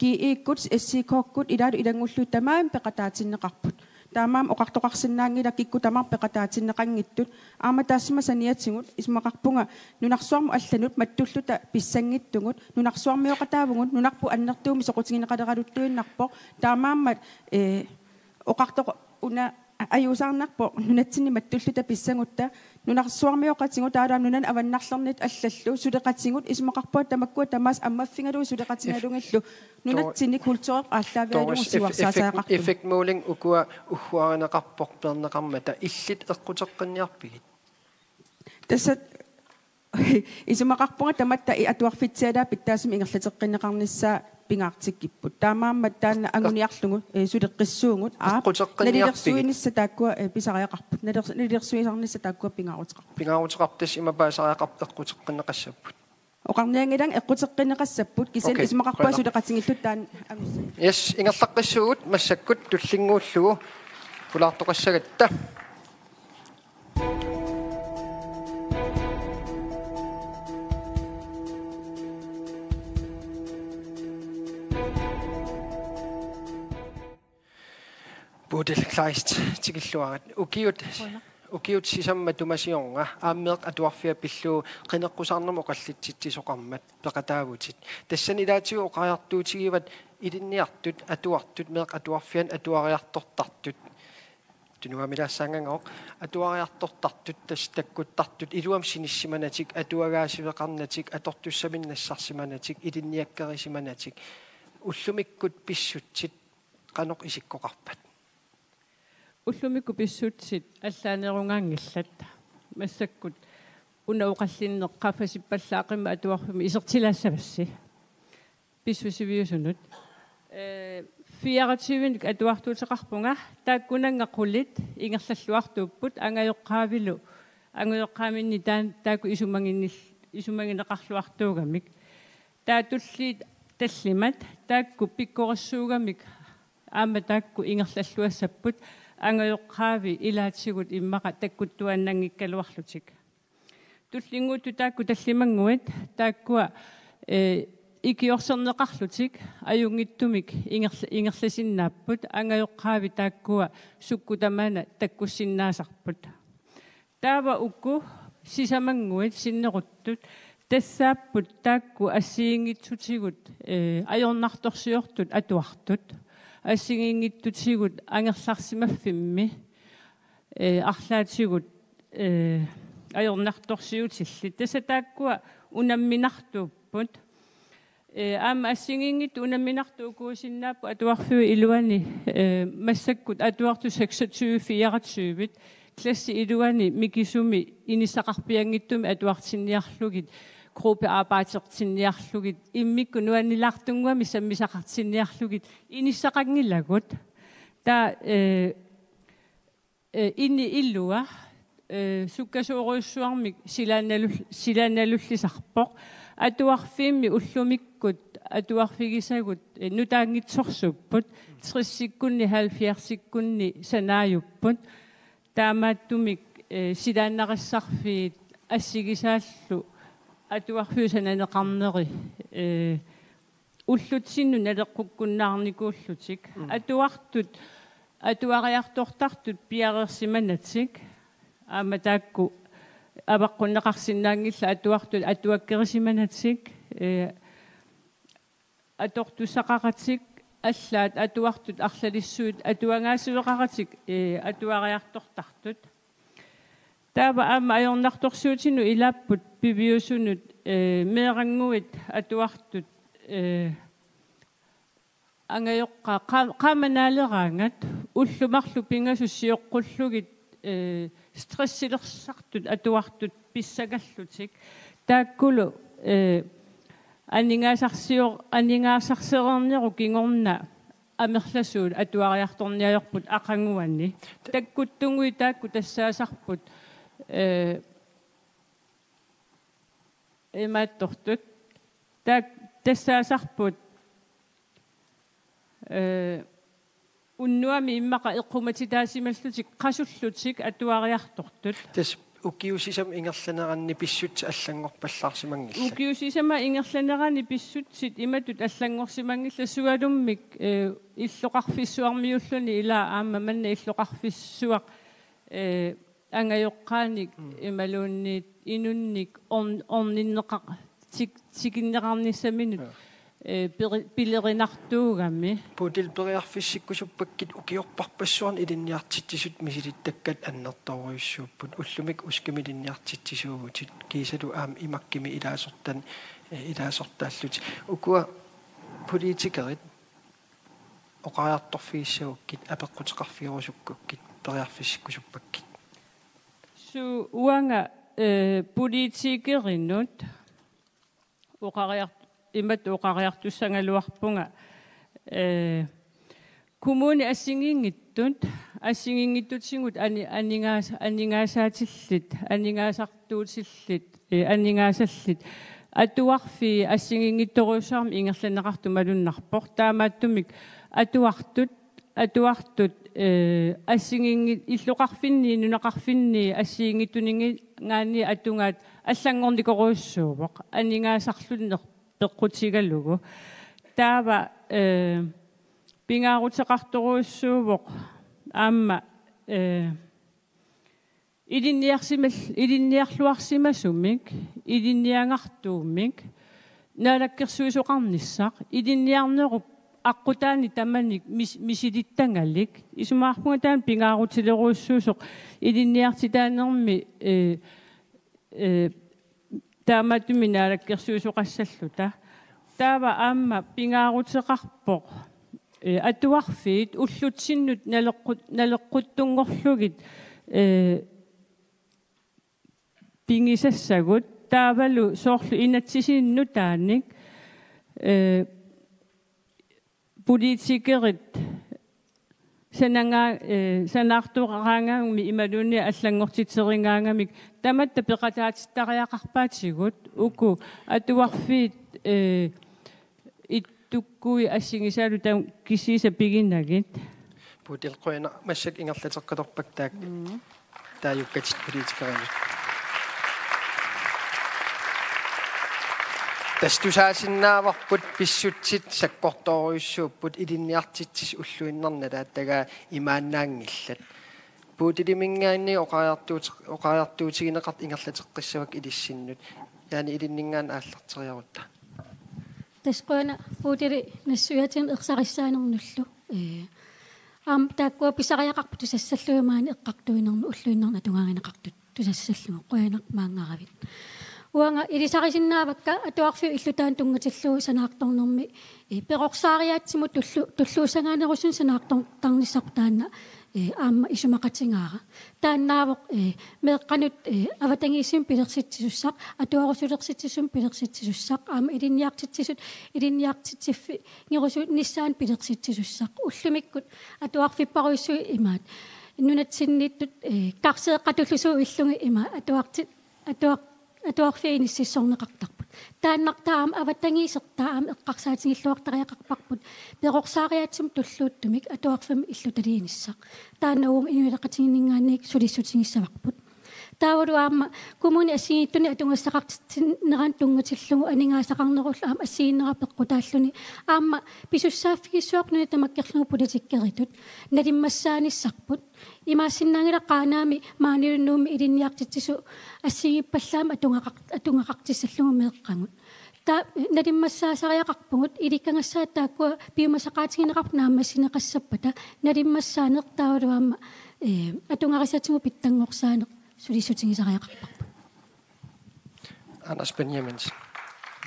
G E-kkut, S I K-kkut ilaalu ilanngullugit tamarmik peqataatinneqarput. Taamaammat oqartoqarsinnaanngilaq kikkut tamarmik peqataatinneqanngitsut. Aamma taassuma saniatigut isumaqarpunga nunarsuarmut allanut mattulluta pissanngitsugut, nunarsuarmioqataavugut, nunarput annertuumik soqutigineqaleraluttuinnarpoq. Taamaammat, ee, oqartoq una ajuusaarnarpoq nunatsinni mattulluta pissagutta, nunarsuarmioqatigut taavalu nunanut avannarlernit allallu suleqatigut, isumaqarpunga tamakkua tamaasa ammaffigalugit suleqatigalugillu nunatsinni kulturip aallaavigalugu Doris, eff-, eff-, siuarsaasariaqartunut. Effektmåling ukua ugguarineqarpoq peerneqarmata, illit eqquteqqinniarpigit? Tassa isumaqarpunga tamatta i atuarfitsialaap pitsaasumik ingerlateqqinneqarnissaa pingaartikkipput. Taamaammat taanna anguniarlugu, ee, suleqqissuugut. Aap, eqquteqqinniarpigit? Nalilersuinissaq taakkua, ee, pisariaqarput. Naler-, nalilersuisarnissaq taakkua pingaaruteqarput. Pingaaruteqarput, tassa ima paasariaqarpoq eqquteqqinneqassapput. Oqarnianngilanga eqquteqqinneqassapput, kisianni Okay, isumaqarpunga qujanaq. Suleqatigiilluta taanna angussat. Yes, ingerlaqqissuugut massakkut tullinnguullugu pulaartoqassagatta. Bodil Kleist, tikilluarit. Ukiut, ukiut sisamat matuma siorna aamma meeqqat atuarfiat pillugu qineqqusaarnermut oqallitsitsisoqarmat peqataavutit. Tassani ilaatigut oqariartuutigivat ilinniartut, atuartut, meeqqat atuarfianni atuariartortartut. Tunuamilaassaanngangooq, atuariartortartut, tassa takkuttartut, iluamik sinissimanatik, atuagaasiveqarnatik, atortussaminnik nassarsimanatik, ilinniakkerisimanatik, ullumikkut pissutsit qanoq isikkoqarpat? Ullumikkut pissutsit allaanerungaanngillat. Massakkut una oqallinneq qaffasippallaaqimmat atuarfimmi isertilaassavassi. Pissusiviusunut. Eh, fireogtyve-nik atuartuuteqarpunga, taakkunannga qulit ingerlalluartuupput, angajoqqaavilu, angajoqqaaminni taan-, taakku isumaginnil-, isumagineqarluartuugamik. Taava tulliit tallimat, taakku pikkorissuugamik, aamma taakku ingerlalluassapput, angajoqqaavi ilaatigut immaqa takkuttuaannanngikkaluarlutik. Tullinnguuttut taakku tallimannguit, taakkua, eh, ikiorserneqarlutik, ajunngitsumik ingerl-, ingerlasinnaapput, angajoqqaavi taakkua sukkut tamanna takkussinnaasarput. Taava uku sisamannguit sinneruttut, tassaapput taakku assigiinngitsutigut, eh, ajornartorsiortut atuartut, assigiinngitsutigut angerlarsimaffimmi, eh, arlaatigut, eh, ajornartorsiutillit. Tassa taakkua unamminartuupput. Eh, aamma assigiinngitsut unamminartut ukuusinnaapput atuarfiup iluani, eh, massakkut atuartut seksogtyve fireogtyve, klassi iluani mikisumi inissaqarpianngitsumik atuartinniarlugit, gruppearbejdertinniarlugit, immikkut nuannilaartunnguamik sammisaqartinniarlugit, inissaqanngilagut. Taava, eh, eh, ini ilua, eh, sukkasoorujussuarmik silaannalul-, silaannalullisarpoq. Atuarfiimmi ullumikkut atuarfigisagut, eh, nutaanngitsorsuupput, tressikkunni halvfjerdsikkunni sanaajupput. Taamaattumik, eh, silaannarissarfiit assigisaallu atuarfiup sananeqarneri, eh, ullutsinnut naleqqukkunnaarnikuullutik. Mm. Atuartut, atuariartortartut piareersimanatik. Aamma taakku avaqqunneqarsinnaanngillat atuartut atuakkerisimanatik. Eh, atortussaqaratik, allaat atuartut arlalissuit atuagaasiveqaratik, eh, atuariartortartut. Taava aamma ajornartorsiutinut ilaapput piviusunut, eh, meerannguit atuartut, eh, angajoqqaat qa-, qaamanaaleraangat ullut marluk pingasut sioqqullugit, eh, stressilersartut atuartut pissangallutik. Taakkulu, eh, aningaasarsior-, aningaasarsereernerup kingorna amerlasuut atuariartorniarput aqaguani. Takkuttunnguit taakku tassaasarput, eh, imaattortut. Taak-, tassaasarput, eh, unnuami immaqa eqqumatitaasimallutik qasullutik atuariartortut. Tassa ukiut sisamat ingerlaneranni pissutsit allanngorpallaarsimanngillat. Ukiut sisamat ingerlaneranni pissutsit imatut allanngorsimanngillat sualummik, eh, illoqarfissuarmiulluni ilaa aamma manna illoqarfissuaq, eh, angajoqqaanik Mm. imaluunniit inunnik orn-, orninneqar-, tik-, tikinneqarnissaminut, Ja. eh, peri-, pilerinartuugami. Bodil, periarfissikkusuppakkit ukiorparpassuarni ilinniartitsisut misilittakkat annertoorujussuupput. Ullumikkut USKIMI ilinniartitsisuuvutit. Kiisalu aamma IMAK-imi ilaasortan, eh, ilaasortaallutit. Ukua politikerit oqariartorfigissagukkit, apeqquteqarfigerusukkukkit, periarfissikkusuppakkit. Suu, uanga, eh, politikerinut oqariart-, imatut oqariartussagaluarpunga, eh, kommunit assigiinngitsut, assigiinngitsutigut ani-, aningaas-, aningaasaatillit, aningaasartuutillit, eh, aningaasallit, Atuarfii assigiinngitsorujussuarmik ingerlanneqartut malunnarpoq. Taamaattumik atuartut, atuartut, eh, assigiinngit-, illoqarfinni, nunaqarfinni assigiinngitsuninngaanniit atugaat allanngornikorujussuuvoq. Aningaasarluni peqqutigalugu. Taava, eh, pingaaruteqartorujussuuvoq aamma, eh, ilinniarsimal-, ilinniarluarsimasumik, ilinniagartuumik, naalakkersuisoqarnissaq, ilinniarnerup aqqutaani tamanik mis-, misilittagalik, isumaqarpunga taanna pingaarutilerujussuusoq, ilinniartitaanermi, eh, eh, taamaattumik naalakkersuisoqassalluta. Taava aamma pingaaruteqarpoq, eh, atuarfiit ullutsinnut naleqqut-, naleqquttunngorlugit, eh, pigisassagut, taavalu soorlu inatsisinik nutaanik, eh, politikerit sanaga-, eh, sanaartoraangamik imaluunniit allanngortitserigaangamik tamatta peqataatittariaqarpaatigut uku atuarfiit, eh, ittukkui assigisaalu taam kisiisa piginagit. Puutil, qujanaq, massakkut ingerlateqqalerpakka taakku. Mm. Taajukkatit politikerinik. Tassa tusaasinnaavarput pissutsit sakkortoorujussuupput, ilinniartitsisut ulluinnarni nalaatagaat imaannaanngillat. Puutiliminngaanniit oqariartuut-, oqariartuutigineqartut ingerlateqqissavakka ilissinnut. Jaani, ilinninngaanniit aallarteriarutta. Tassa qujanaq Puutili nassuiaatinut ersarissaanermullu. Ee, aamma taakkua pisariaqarput tusassallugit maani eqqartuinermi ulluinnarni atugaagineqartut tusassallugu, qujanaq maanngaravit. Uanga ilisarisinnaavakka atuarfiup illutaanut tunngatillugu sanaartornermi, ee, perorsaariaatsimut tullu-, tulluussagaanerusunik sanaartortarnissarput taanna, ee, aamma isumaqatigaara. Taannaavoq, ee, meeqqanut, ee, avatangiisinut pilersitsisussaq, atuarusulersitsisumik pilersitsisussaq, aamma ilinniartitsisut ilinniartitsiffigerusunissaannut pilersitsisussaq. Ullumikkut atuarfipparujussuit imaat. Nunatsinniittut, ee, karseeqqatullusuullugit imaat atuarti-, atuar-, atuarfiit inississorneqartarput. Taannartaa aamma avatangiisertaa aamma eqqarsaatigilluartariaqarparput perorsaariaatsimut tulluuttumik atuarfimmi illutaliinissaq. Taanna uagut inuiaqatigiinninngaanniit sulissutigissavarput. Taavalu aamma kommunit assigiinngitsunik atugassaqartitsineranut tunngatillugu aningaasaqarnerullu aamma assigiinngitsunik peqqutaalluni aamma pisussaaffigissuartut nunat tamakkerlugu politikeritut nalimmassaanissarput. Imaassinnaanngilaq Qaanaami maanilu Nuummi ilinniartitsisut assigiippallaammik atugaqar-, atugaqartissallugu meeqqagut. Taava nalimmassaasariaqarpugut, ilikkagassaat taakkua piumasaqaatigineqarput naammassineqassappata, nalimmassaaneq taavalu aamma, ee, atugarisatigut pitsanngorsaaneq sulissutigisariaqarparput. Anders Benjaminsen.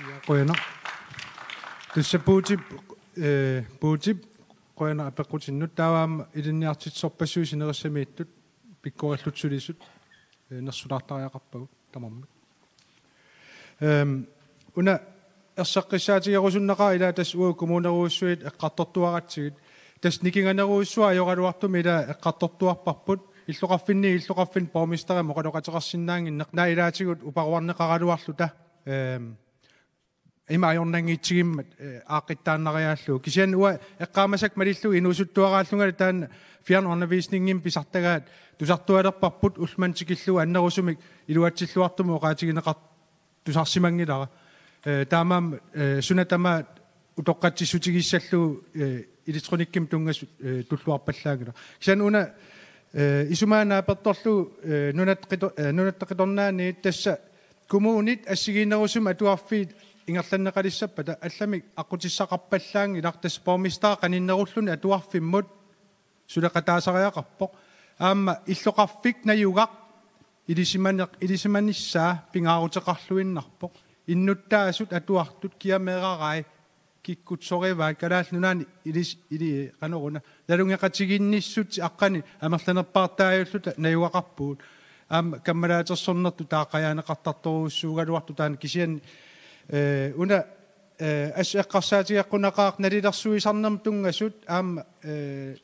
Ja, qujanaq. Tassa Puutip, ee, Puutip, qujanaq apeqqutinnut, taava aamma ilinniartitsisorpassuit sinerissamiittut pikkorillutik sulisut, ee, nersulaartariaqarpagut tamarmik. Ehm, una erseqqissaatigerusunnaqaaq, ila tassa uagut kommunerujussuit eqqartortuaratsigit. Tassa nikinganerujussuaq ajoraluartumik ila eqqartortuarparput. Illoqarfinniit illoqarfinnut borgmesterimik oqaloqateqarsinnaannginneq, naak ilaatigut uparuarneqaraluarluta. Ehm, ima ajornanngitsigimmata, eh, aaqqittaannariaallugu. Kisianni uanga eqqaamasakka malillugu inuusuttuaraallungali taanna fjernundervisningimik pisartagaat tusartualerparput, ullumimut tikillugu annerusumik iluatsilluartumik oqaatigineqar-, tusarsimanngilara. Eh, taamaammat, eh, suna tamaat utoqqatsissutigissallugu, eh, elektronikkimik tunngasut, eh, tulluarpallaanngilaq. Kisianni una, eh, isumaga naapertorlugu, eh, Nunatta Qito-, eh, Nunatta Qitornaaniit, tassa kommunit assigiinnerusumik atuarfiit ingerlanneqalissappata allamik aqqutissaqarpallaanngilaq, tassa borgmesteri qaninnerulluni atuarfimmut suleqataasariaqarpoq. Aamma illoqarfik najugaq ilisimaneq-, ilisimanissaa pingaaruteqarluinnarpoq. Innuttaasut atuartut kia meerarai, kikkut sorivaat, Kalaallit Nunaanni ilis-, ili-, qanoruna, nalunngeqatigiinnissutsit aqqaneq amerlanerpaartaajulluta najugaqarpugut. Aamma kammalaatersornertut taaqqajaaneqartartorujussuugaluartoq taanna, kisianni, eh, una, eh, assut eqqarsaatigeqqunaqaaq nalilersuisarnermut tunngasut aamma, eh,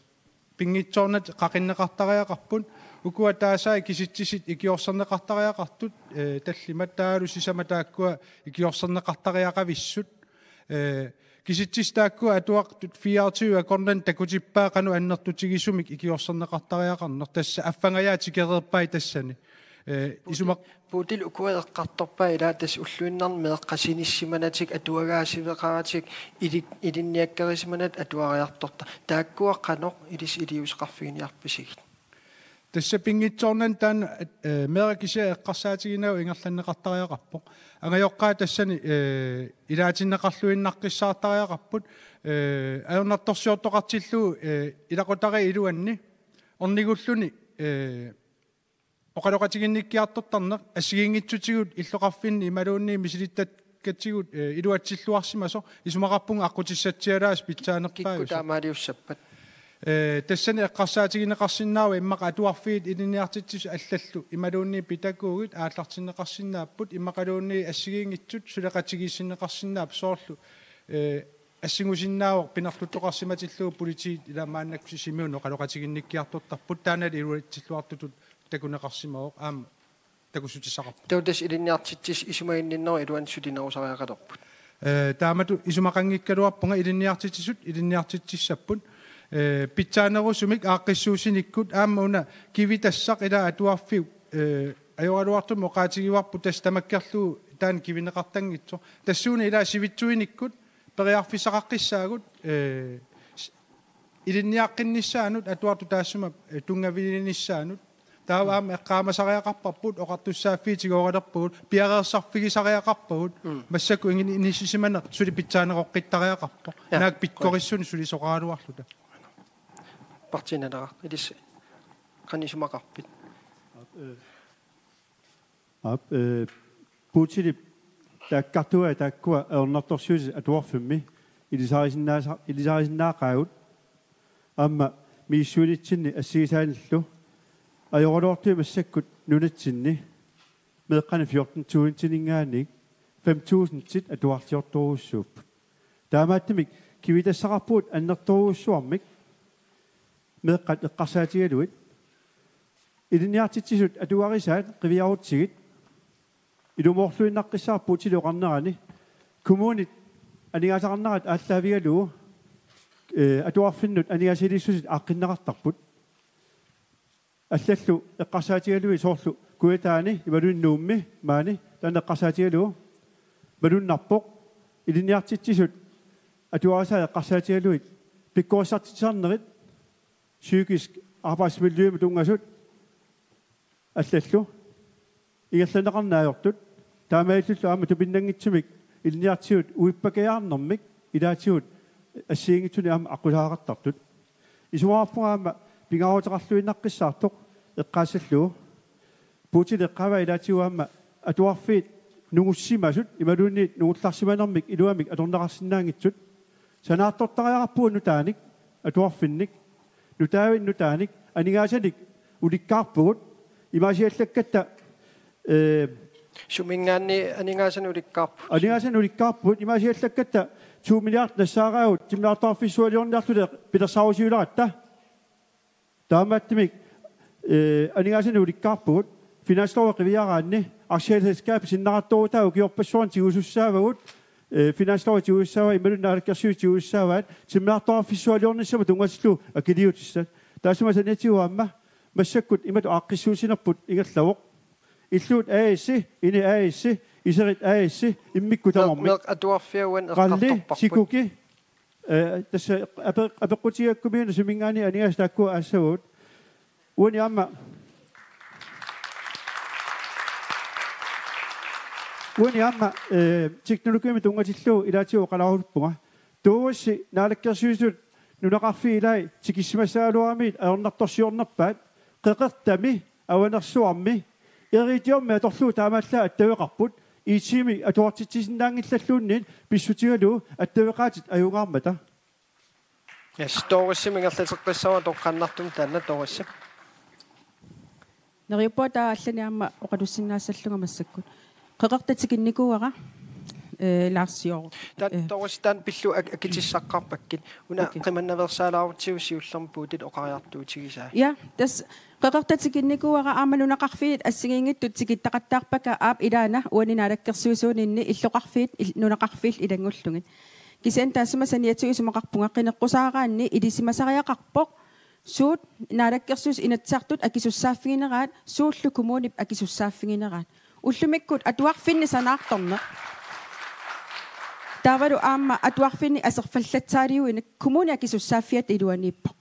pinngitsoornatik qaqinneqartariaqarput. Ukua taasai kisitsisit ikiorserneqartariaqartut, eh, tallimat taavalu sisamat taakkua ikiorserneqartariaqavissut. Eh, kisitsisit taakkua atuartut fireogtyve akornanni takutippaa qanoq annertutigisumik ikiorserneqartariaqarneq, tassa affangajaat tikereerpai tassani. Eh, isumaq- Puutil ukua eqqartorpai ilaa tassa ulluinnarni meeqqat sinissimaneratik atuagaasiveqaratik ilik-, ilinniakkerisimaneratik atuariartortut. Taakkua qanoq ilissi iliuuseqarfiginiarpisigit? Tassa pinngitsoornani taanna, eh, meeraq kisiat eqqarsaatiginagu ingerlanneqartariaqarpoq. Angajoqqaat tassani, eh, ilaatinneqarluinnaqqissaartariaqarput, eh, ajornartorsiortoqartillugu, eh, ilaqutariit iluanni ornigulluni, eh, oqaloqatiginnikkiartortarneq assigiinngitsutigut illoqarfinni imaluunniit misilittakkatigut, eh, iluatsilluarsimasoq, isumaqarpunga aqqutissatsialaasoq pitsaanerpaajusoq. Kikkut taamaaliussappat? Eh, tassani eqqarsaatigineqarsinnaavoq immaqa atuarfiit ilinniartitsisut allallu imaluunniit pædagogit aallartinneqarsinnaapput, immaqaluunniit assigiinngitsut suleqatigiissinneqarsinnaapput, soorlu, eh, assingusinnaavoq pinerluttoqarsimatillugu politiit ilaa maannakkut Sisimiunut oqaloqatiginnikkiartortarput, taannali iluatsilluartutut takuneqarsimavoq aamma takussutissaqarpoq. Taava tassa ilinniartitsisut isumaginninnerup iluani sulinerusariaqalerput? Eh, taamatut isumaqanngikkaluarpunga, ilinniartitsisut ilinniartitsissapput. Eh, pitsaanerusumik aaqqissuussinikkut aamma una kivitassaq ilaa atuarfiup, eh, ajoraluartumik oqaatigivarput tassa tamakkerlugu taanna kivineqartanngitsoq. Tassuuna ilaa sivitsuinikkut periarfissaqaqqissaagut, eh, s-, ilinniaqqinnissaanut atuartut taassuma, eh, tunngavilinissaanut. Taava aamma eqqaamasariaqarparput, oqartussaaffiit tigooralerpagut, piareersarfigisariaqarpagut, mm, massakkut ingi-, inissisimaneq suli pitsaaneroqqittariaqarpoq. Ja. Naak pikkorissunik sulisoqaraluarluta. Partii Naleraq, ilissi qanoq isumaqarpit? Aap, eh, Puutilip taakkartugai taakkua ajornartorsiutit atuarfimmi ilisarisinnaasa-, ilisarisinnaaqaagut. Aamma misissuinitsinni assigisaanillu ajoraluartumik massakkut nunatsinni meeqqanut fjorten tusindingaanniit fem tusindit atuarliortorujussuupput. Taamaattumik kivitassaqarpugut annertoorujussuarmik meeqqat eqqarsaatigalugit. Ilinniartitsisut atugarisaat qiviarutsigit ilumoorluinnaqqissaarput Puutilip oqarnerani. Kommunit aningaasaqarnerat aallaavigalugu, eh, atuarfinnut aningaasaliissutit aaqqinneqartarput. Allallu eqqarsaatigalugit soorlu Kujataani imaluunniit Nuummi maani taanna eqqarsaatigalugu malunnarpoq. Ilinniartitsisut atugarisaat eqqarsaatigalugit pikkorissartitsisarnerit, psykisk arbejdsmiljømut tunngasut allallu ingerlanneqarneq ajortut, taamaalillullu aamma tupinnanngitsumik ilinniartitsisut uippakajaarnermik ilaatigut assigiinngitsunik aamma aqqusaagaqartartut. Isumaqarpunga aamma pingaaruteqarluinnaqqissaartoq eqqaassallugu. Puutilip eqqaavaa ilaatigut aamma atuarfiit nungussimasut imaluunniit nungullarsimanermik iluamik atorneqarsinnaanngitsut. Sanaartortariaqarpugut nutaanik, atuarfinnik, nutaavinik nutaanik, aningaasanik ulikkaarpugut, imaasiallakkatta, eh, Suminngaanniit aningaasanik ulikkaarput? Aningaasanik ulikkaarpugut, imaasiallakkatta to milliard nassaaraagut, timmilaartoqarfissualiorniarluta pilersaarusiuleratta. Taamaattumik, eh, aningaasanik ulikkaarpugut, finanslovi qiviaraanni aktieselskabit sinneqartoorutaa ukiorpassuarni tigusussaavagut, eh, finanslovi tigusussaavaa, imaluunniit naalakkersuisut tigusussaavaat, timmilaartoqarfissualiornissamut tunngatillugu akiliutissat. Taassuma saniatigut aamma massakkut imatut aaqqissuussinerput ingerlavoq. Illuut A/S, Ini A/S, Iserit A/S, immikkut tamarmik. Meeqqat atuarfiat uani eqqartorparput. Qalli, Sikuki, eh, tassa ape-, apeqqutigigakku Suminngaanniit aningaasat taakkua aassavagut. Uani aamma, uani aamma, eh, teknologiimut tunngatillugu ilaatigut oqalaarusuppara. Doris Naalakkersuisut nunaqarfiit ilaat tikissimassagaluaramigit ajornartorsiornerpaat Qeqertami, Avanersuarmi, Iridiummi atorlugu taamaallaat attaveqarput, I T-mik atuartitsisinnaanngillalluunniit pissutigalugu attaveqaatit ajungaarmata. Ja, Dorisip ingerlateqqissavara toqqaannartumik taanna Doris. Neriuppunga taava allani aamma oqalussinnaassallunga massakkut. Qeqertat tikinnikuuara. Eh, Lars Jørgen. Taava Eh. Doris, taanna pillugu ak-, akitissaqarpakkit. Una Okay. qimannaveersaalaarutsigu siullermik Puutilip oqariartuutigisaa. Ja, tassa qeqertat tikinnikuuara aamma nunaqarfiit assigiinngitsut tikittaqattaarpakka aap ilaana uani naalakkersuisuuninni illoqarfiit il-, nunaqarfiit ilanngullugit. Kisianni taassuma saniatigut isumaqarpunga qineqqusaaraanni ilisimasariaqarpoq suut Naalakkersuisut Inatsisartut akisussaaffigineraat, suullu kommunip akisussaaffigineraat. Ullumikkut atuarfinni sanaartorneq. Taavalu aamma atuarfinni aserfallatsaaliuineq kommuni akisussaaffiata iluaniippoq.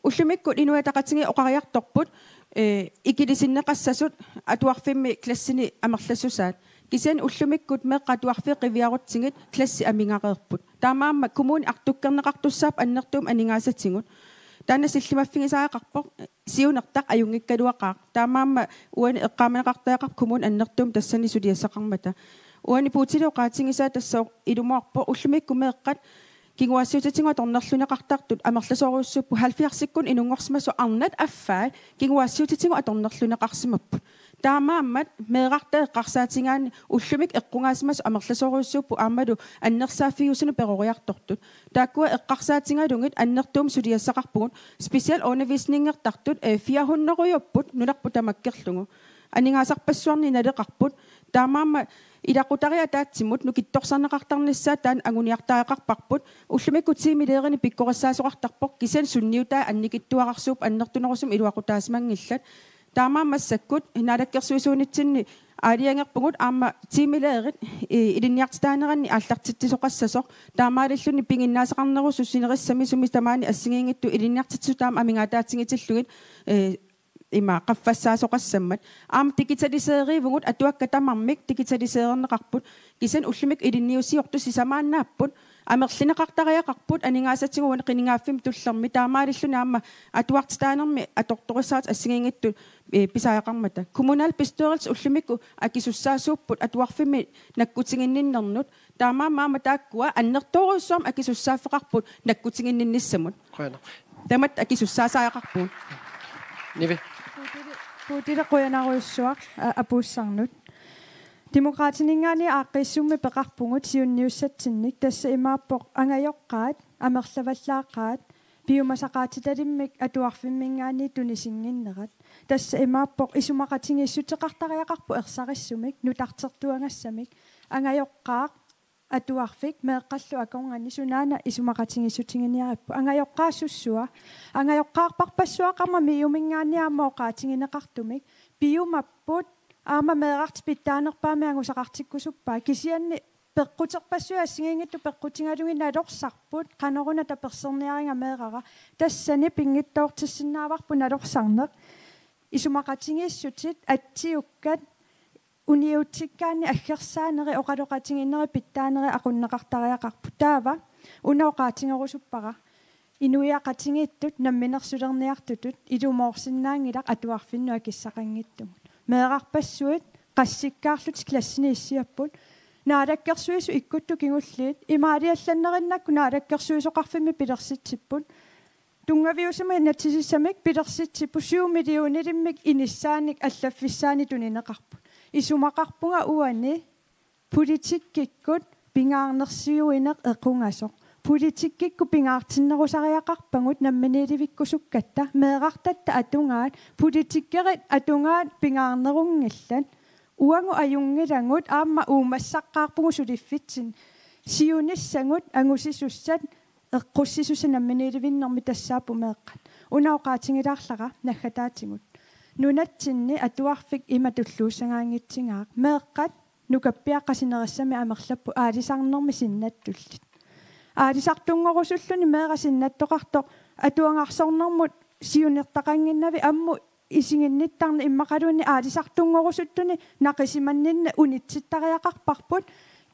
Ullumikkut Inuit Ataqatigiit oqariartorput, eh, ikilisinneqassasut atuarfimmi klassini amerlassusaat. Kisianni ullumikkut meeqqat atuarfiit qiviarutsigit klassit amigareerput. Taamaammat kommuni artukkerneqartussaapput annertuumik aningaasatigut. Taanna sillimaffigisariaqarpoq, siunertaq ajunngikkaluaqaaq. Taamaammat uani eqqaamaneqartariaqarpoq kommuni annertuumik tassani suliassaqarmata. Uani Puutilip oqaatigisaa tassa ilumoorpoq, ullumikkut meeqqat kinguaassiuutitigut atornerlunneqartartut amerlasoorujussuupput, halvfjerdsikkunni inunngorsimasut arnat affai kinguaassiuutitigut atornerlunneqarsimapput. Taamaammat meerartaat eqqarsaatigaanni ullumikkut eqqugaasimasut amerlasoorujussuupput aammalu annersaaffigiusunut peroriartortut. Taakkua eqqarsaatigalugit annertuumik suliassaqarpugut, specialundervisningertartut, eh, fire hundrediupput nunarput tamakkerlugu. Aningaasarpassuarnik naleqarput. Taamaammat ilaqutariit ataatsimut nukittorsarneqartarnissaat taanna anguniartariaqarparput. Ullumikkut tiimilærerinik pikkorissaasoqartarpoq, kisianni sunniutai annikitsuararsuupput annertunerusumik iluaqutaasimanngillat. Taamaammat massakkut naalakkersuisuunitsinni aalajangerpugut aamma tiimilærerit, eh, ilinniartitaaneranni aallartitsisoqassasoq. Taamaalilluni piginnaasaqarnerusut sinerissami sumi tamaani assigiinngitsut ilinniartitsisut taama amigaataatigitillugit, eh, ima qaffassaasoqassammat. Aamma digitaliseerivugut, atuakkat tamarmik digitaliseerneqarput. Kisianni ullumikkut ilinniusiortut sisamaannaapput. Amerlineqartariaqarput aningaasatigut uani qinigaaffimmi tullermi. Taamaalilluni aamma atuartitaanermi atortorissaarutit assigiinngitsut, eh, pisariaqarmata. Kommunalbestyrelse ullumikkut akisussaasuupput atuarfimmi nakkutiginninnernut. Taamaammat aamma taakkua annertoorujussuarmik akisussaaffeqarput nakkutiginninnissamut. Qujanaq. Tamatta akisussaasariaqarpugut. Nivi. Puutili qujanarujussuaq, a-, apuussannut. Demokraatininngaanniit aaqqiissummik peqarpugut siunniussatsinnik, tassa imaappoq angajoqqaat amerlavallaaqaat piumasaqaatitalimmik atuarfimminngaanniit tunisinnginnerat. Tassa imaappoq isumaqatigiissuteqartariaqarpoq ersarissumik, nutartertuagassamik, angajoqqaaq atuarfik meeqqallu akornanni sunaana isumaqatigiissutiginiaripput. Angajoqqaassuaq. Angajoqqaarpassuaqarmat MIO-minngaanniit aamma oqaatigineqartumik. Piumapput aamma meerartik pitsaanerpaamik angusaqartikkusuppaa. Kisianni peqquterpassuit assigiinngitsut peqqutigalugit nalorsarput, qanoruna taperserniariga meerara. Tassani pinngitsoortissinnaavarput nalorsarneq. Isumaqatigiissutit atsiukkat uniutsikkaanni aggersaaneri, oqaloqatigiinnerit pitsaanerit aqunneqartariaqarput. Taava una oqaatigerusuppara: inuiaqatigiittut namminersulerniartutut ilumoorsinnaanngilaq atuarfinnut akissaqanngitsumut. Meerarpassuit qassikkaarlutik klassini issiapput. Naalakkersuisut ikkuttut kingulliit imaaliallannerinnakku naalakkersuisoqarfimmi pilersitsipput. Tunngaviusumik inatsisissamik pilersitsipput syv millionilimmik inissaanik allaffissaani tunineqarput. Isumaqarpunga uani politikkikkut pingaarnersiuineq equngasoq. Politikkikkut pingaartinnerusariaqarpagut namminiilivikkusukkatta, meerartatta atugaat, politikerit atugaat pingaarnerunngillat. Uagut ajunngilagut, aamma uumassaqqaarpugut suliffitsinni. Siunissagut angusisussat eqqussisussat namminiilivinnermi tassaapput meeqqat. Una oqaatigilaarlara naggataatigut. Nunatsinni atuarfik ima tulluussagaanngitsigaaq. Meeqqat nukappiaqqat sinerissami amerlapput aalisarnermi sinnattullit. Aalisartunngorusulluni meeraq sinnattoqartoq atuagarsornermut siunertaqannginnavik, ammut isiginnittarneq immaqaluunniit aalisartunngorusuttuni naqisimanninneq unitsittariaqarparput.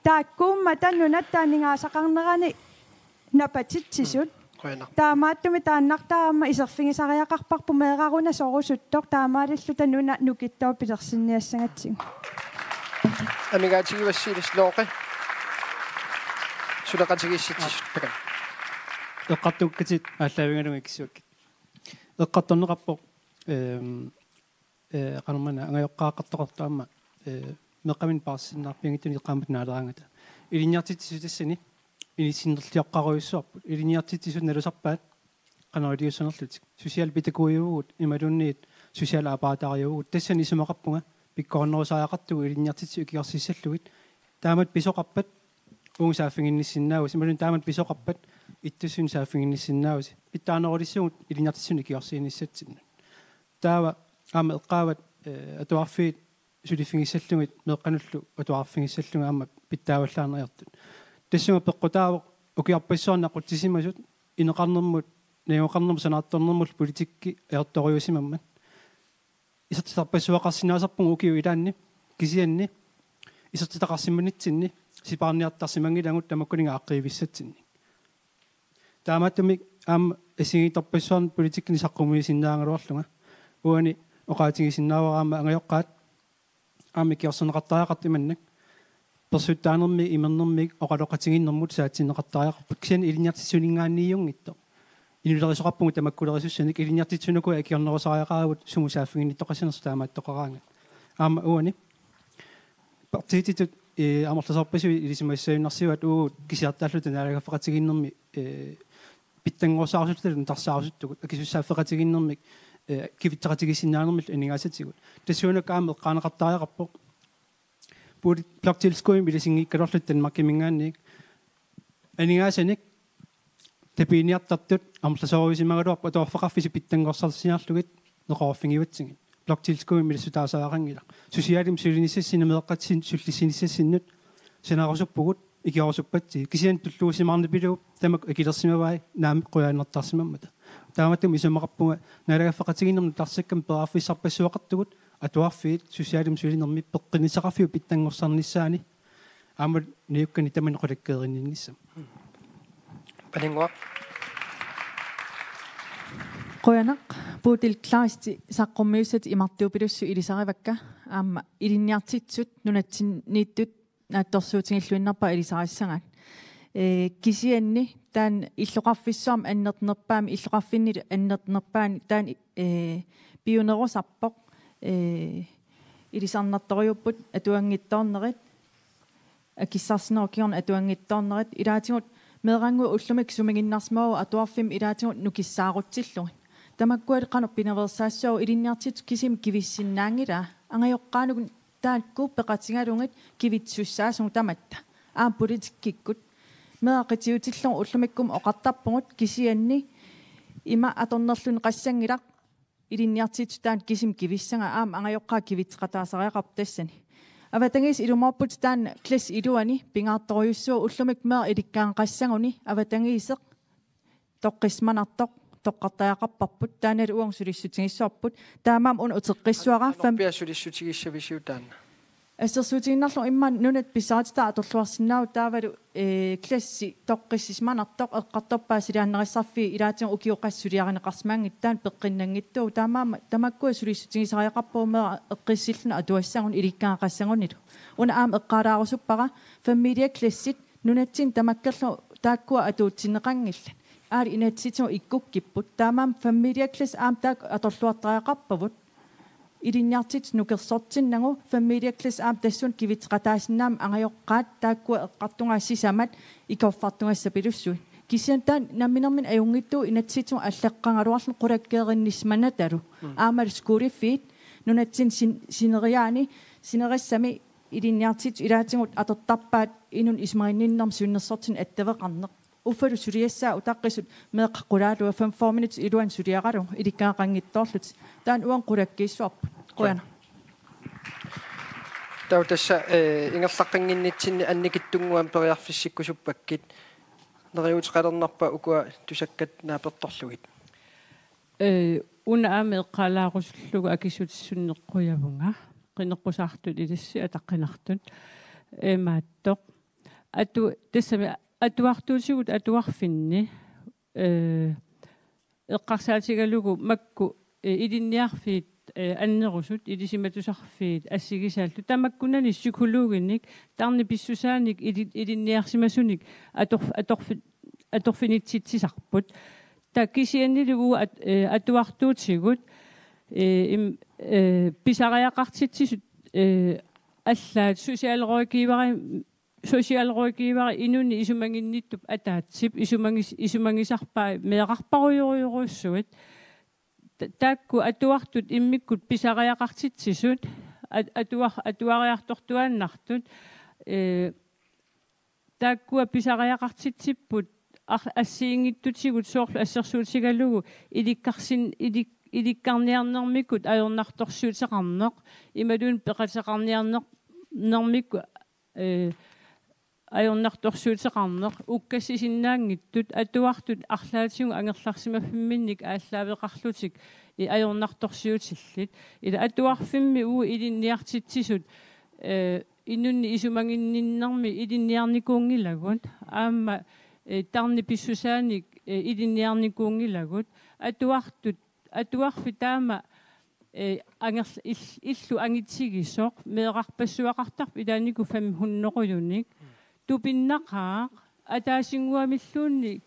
Taakkuummata nunatta aningaasaqarnerani napatitsisut. Qujanaq. Taamaattumik taannartaa aamma iserfigisariaqarparput meeraruna sorusuttoq, taamaalilluta nuna nukittoq pilersinniassagatsigu. Amigaatigivassi Lars Løkke. Suleqatigiissitsisut. Takanna. Eqqartukkatit aallaavigalugu ikissuakkit. Eqqartorneqarpoq, ehm, eh, qanormaanna angajoqqaaqartoqartoq aamma, eh, meeqqaminnik paarsisinnaarpianngitsunik eqqaamatut naaleraangata. Ilinniartitsisut tassani inissinnerlioqqarujussuarput. Ilinniartitsisut nalusarpaat qanoq iliussanerlutik. Socialpædagogiuvugut imaluunniit socialappaateqarujussuuvugut. Tassani isumaqarpunga pikkorinnerusariaqartugut ilinniartitsisut ikiorsiissallugit. Taamatut pisoqarpat uagut saaffiginnissinnaavusi. Imaluunniit taamatut pisoqarpat ittussat saaffiginnissinnaavusi. Pitsaanerulissuugut ilinniartitsisut ikiorsiinissatsinnut. Taava aamma eqqaavat, eh, atuarfiit suliffigissallugit meeqqanullu atuarfigissallugit aamma pitsaavallaarneq ajortut. Tassunga peqqutaavoq ukiorpassuarni aqutsisimasut ineqarnermut, najugaqarnermut, sanaartornermullu politikki ajortorujuusimammat. Isertitaqarpassuaqarsinnaasarpugut ukiup ilaanni, kisianni isertitaqarsimanitsinni sipaarniartarsimanngilagut tamakkuninnga aaqqiivissatsinnik. Taamaattumik aamma assigiinngitsorpassuarnik politikkinik saqqummiusinnaagaluarlunga. Uani oqaatigisinnaavara aamma angajoqqaat aamma ikiorserneqartariaqartut imannak. Persuttaanermik, imernermik, oqaloqatigiinnermut saatsinneqartariaqarput. Kisianni ilinniartitsisuninngaanniijunngitsoq. Inuulerisoqarpugut tamakkulerisassanik, ilinniartitsisut ukua ikiornerusariaqaravut sumut saaffiginnittoqassanersoq taamaattoqaraangat. Aamma uani partiititut, eh, amerlasoorpassuit ilisimasassaaginnarsivaat uagut kisiartaalluta naalagaaffeqatigiinnermi, eh, pitsanngorsaarusuttugut, nutarsaarusuttut, akisussaaffeqatigiinnermik, eh, kivitseqatigiissinnaanermillu aningaasatigut. Tassuunakkut aamma eqqaaneqartariaqarpoq. Puulit bloktilskuddimik ilisinngikkaluarluta Danmarkiminngaanniit. Aningaasanik tapiiniartartut amerlasoorujusimagaluarput atuarfeqarfisut pitsanngorsarsinnarlugit neqeroorfigivatsigit. Bloktilskuddimik ilissutaasariaqanngilaq. Socialimut sulinissassinnut meeqqatsinnik sullissinissassinnut sanarusuppugut ikiorusuppatsigit. Kisianni tulluusimaarnipilugu tamakku akilersimavai naamik qujanarneqartarsimammata. Taamaattumik isumaqarpunga naalagaaffeqatigiinnermut tarsakkamik periarfissarpassuaqartugut atuarfiit socialimut sulinermi peqqinnissaqarfiup pitsanngorsarnissaani aamma niukkani tamanna qulakkeerinninnissamut. Paninnguaq. Qujanaq, Bodil Kleist, saqqummiussat imartuupilussuit ilisarivakka, aamma ilinniartitsisut nunatsinniittut naatsorsuutigilluinnarpaat ilisarissagaat. Ee, kisianni taanna illoqarfissuarmi annernerpaami, illoqarfinnilu annernerpaani taanna, ee, piunerusarpoq, ee, ilisarnartorujuupput atuanngitsoornerit, akissarsinerup kingorna atuanngitsoornerit, ilaatigut meerannguit ullumikkut sumiginnarsimavagut atuarfimmi ilaatigut nukissaarutsillugit. Tamakkualu qanoq pinaveersaassavavut, ilinniartitsisut kisimik kivissinnaanngilaa. Angajoqqaanut taakku peqatigalugit kivitsussaasugut tamatta. Aamma politikkikkut. Meeqqat qitiutillugu ullumikkut oqartarpugut, kisianni ima atornerluni qassanngilaq ilinniartitsisut taanna kisimik kivissagai, aamma angajoqqaat kivitseqataasariaqarput tassani. Avatangiisit ilumoorputit taanna klassit iluanni pingaartorujussuuvoq, ullumikkut meeqqat ilikkagaqassaguni avatangiiseq toqqissisimanartoq toqqartariaqarparput, taannalu uagut sulissutigissavarput. Taamaammat una uteqqissuara fem- Anorpia sulissutigissavisiuk taanna? Assersuutigiinnarlugu immaqa nunat pissarititaat atorluarsinnaavagut taavalu, ee, klassi toqqissisimanartoq eqqartorpaat paasiliaannarissarfiit ilaatigut ukiut qassit suliarineqarsimanngitsut, taanna peqqinnanngitsuuvoq, taamaammat tamakkua sulissutigisariaqarpagut meeqqat eqqissilluni atuassaguni ilikkagaqassagunilu. Una aamma eqqaalaarusuppara familieklassit nunatsinni tamakkerlugu taakkua atuutsinneqanngillat. Aali inatsisitigut ikkukkipput. Taamaammat familieklassit aamma taakku atorluartariaqarpavut. Ilinniartitsisut nukersortinnagu familieklassit aamma tassunga kivitseqataasinnaammat angajoqqaat taakkua eqqartugaat sisamat ikorfartugassapilussuit. Kisianni taanna namminermini ajunngitsuuvoq inatsisitigut allaqqagaluarluni qulakkeerinnissimanatalu. Mm. Aammalu skolefrit nunatsinni sin-, sineriaani, sinerissami ilinniartitsisut ilaatigut atortarpaat inunnut isumaqarnermut siunnersortinik attaveqarneq. Uffalu suliassaat utaqqisut meeqqat qulaaluit fem-, fyrre minutsit iluanni suliaralugu ilikkagaqanngitsoorlutik. Taanna uagut qulakkiissuarput. Qujanaq. Taava tassa, eh, ingerlaqqannginnitsinni annikitsunnguamik periarfissikkusuppakkit. Neriuuteqalernarpa ukua tusakkat naapertorlugit? Eh, una aamma eqqaalaarusullugu akissutissunneq qujavunga. Qineqqusaartut ilissi ataqqinartut. Imaattoq. Atu-, tassami atuartuutigut atuarfinni, eh, eqqarsaatigalugu makku, eh, ilinniarfiit, eh, annerusut, ilisimatusarfiit assigisaallu. Tamakkunani psykologinik, tarnip pissusaanik, ili-, ilinniarsimasunik ator-, atorfi-, atorfinitsitsisarput. Taava kisiannili uagut at-, eh, atuartuutigut, eh, im-, eh, pisariaqartitsisut, eh, allaat socialrådgiveri socialrådgiver inunnik isumaginnittup ataatsip isumagis-, isumagisarpai meerarparujorujorujussuit. Ta-, taakku atuartut immikkut pisariaqartitsisut, at-, atuar-, atuariartortuaannartut, ee, taakkua pisariaqartitsipput ar-, assigiinngitsutigut soorlu assersuutigalugu ilikkarsin-, ilik-, ilikkarniarnermikkut ajornartorsiuteqarneq, imaluunniit peqateqarniarner-, nermikkut, ee, ajornartorsiuteqarneq, ukkassisinnaanngitsut, atuartut arlaatigut angerlarsimaffimminnik aallaaveqarlutik, ee, ajornartorsiutillit. Ila atuarfimmi uagut ilinniartitsisut, ee, inunnik isumaginninnermi ilinniarnikuunngilagut, aamma, ee, tarnip pissusaanik, ee, ilinniarnikuunngilagut, atuartut, atuarfik taama, ee, angerl-, ill-, illu angitigisoq, meerarpassuaqartarpoq ilaannikkut fem hundredenik. Tupinnaqaaq, ataasinnguamilluunniit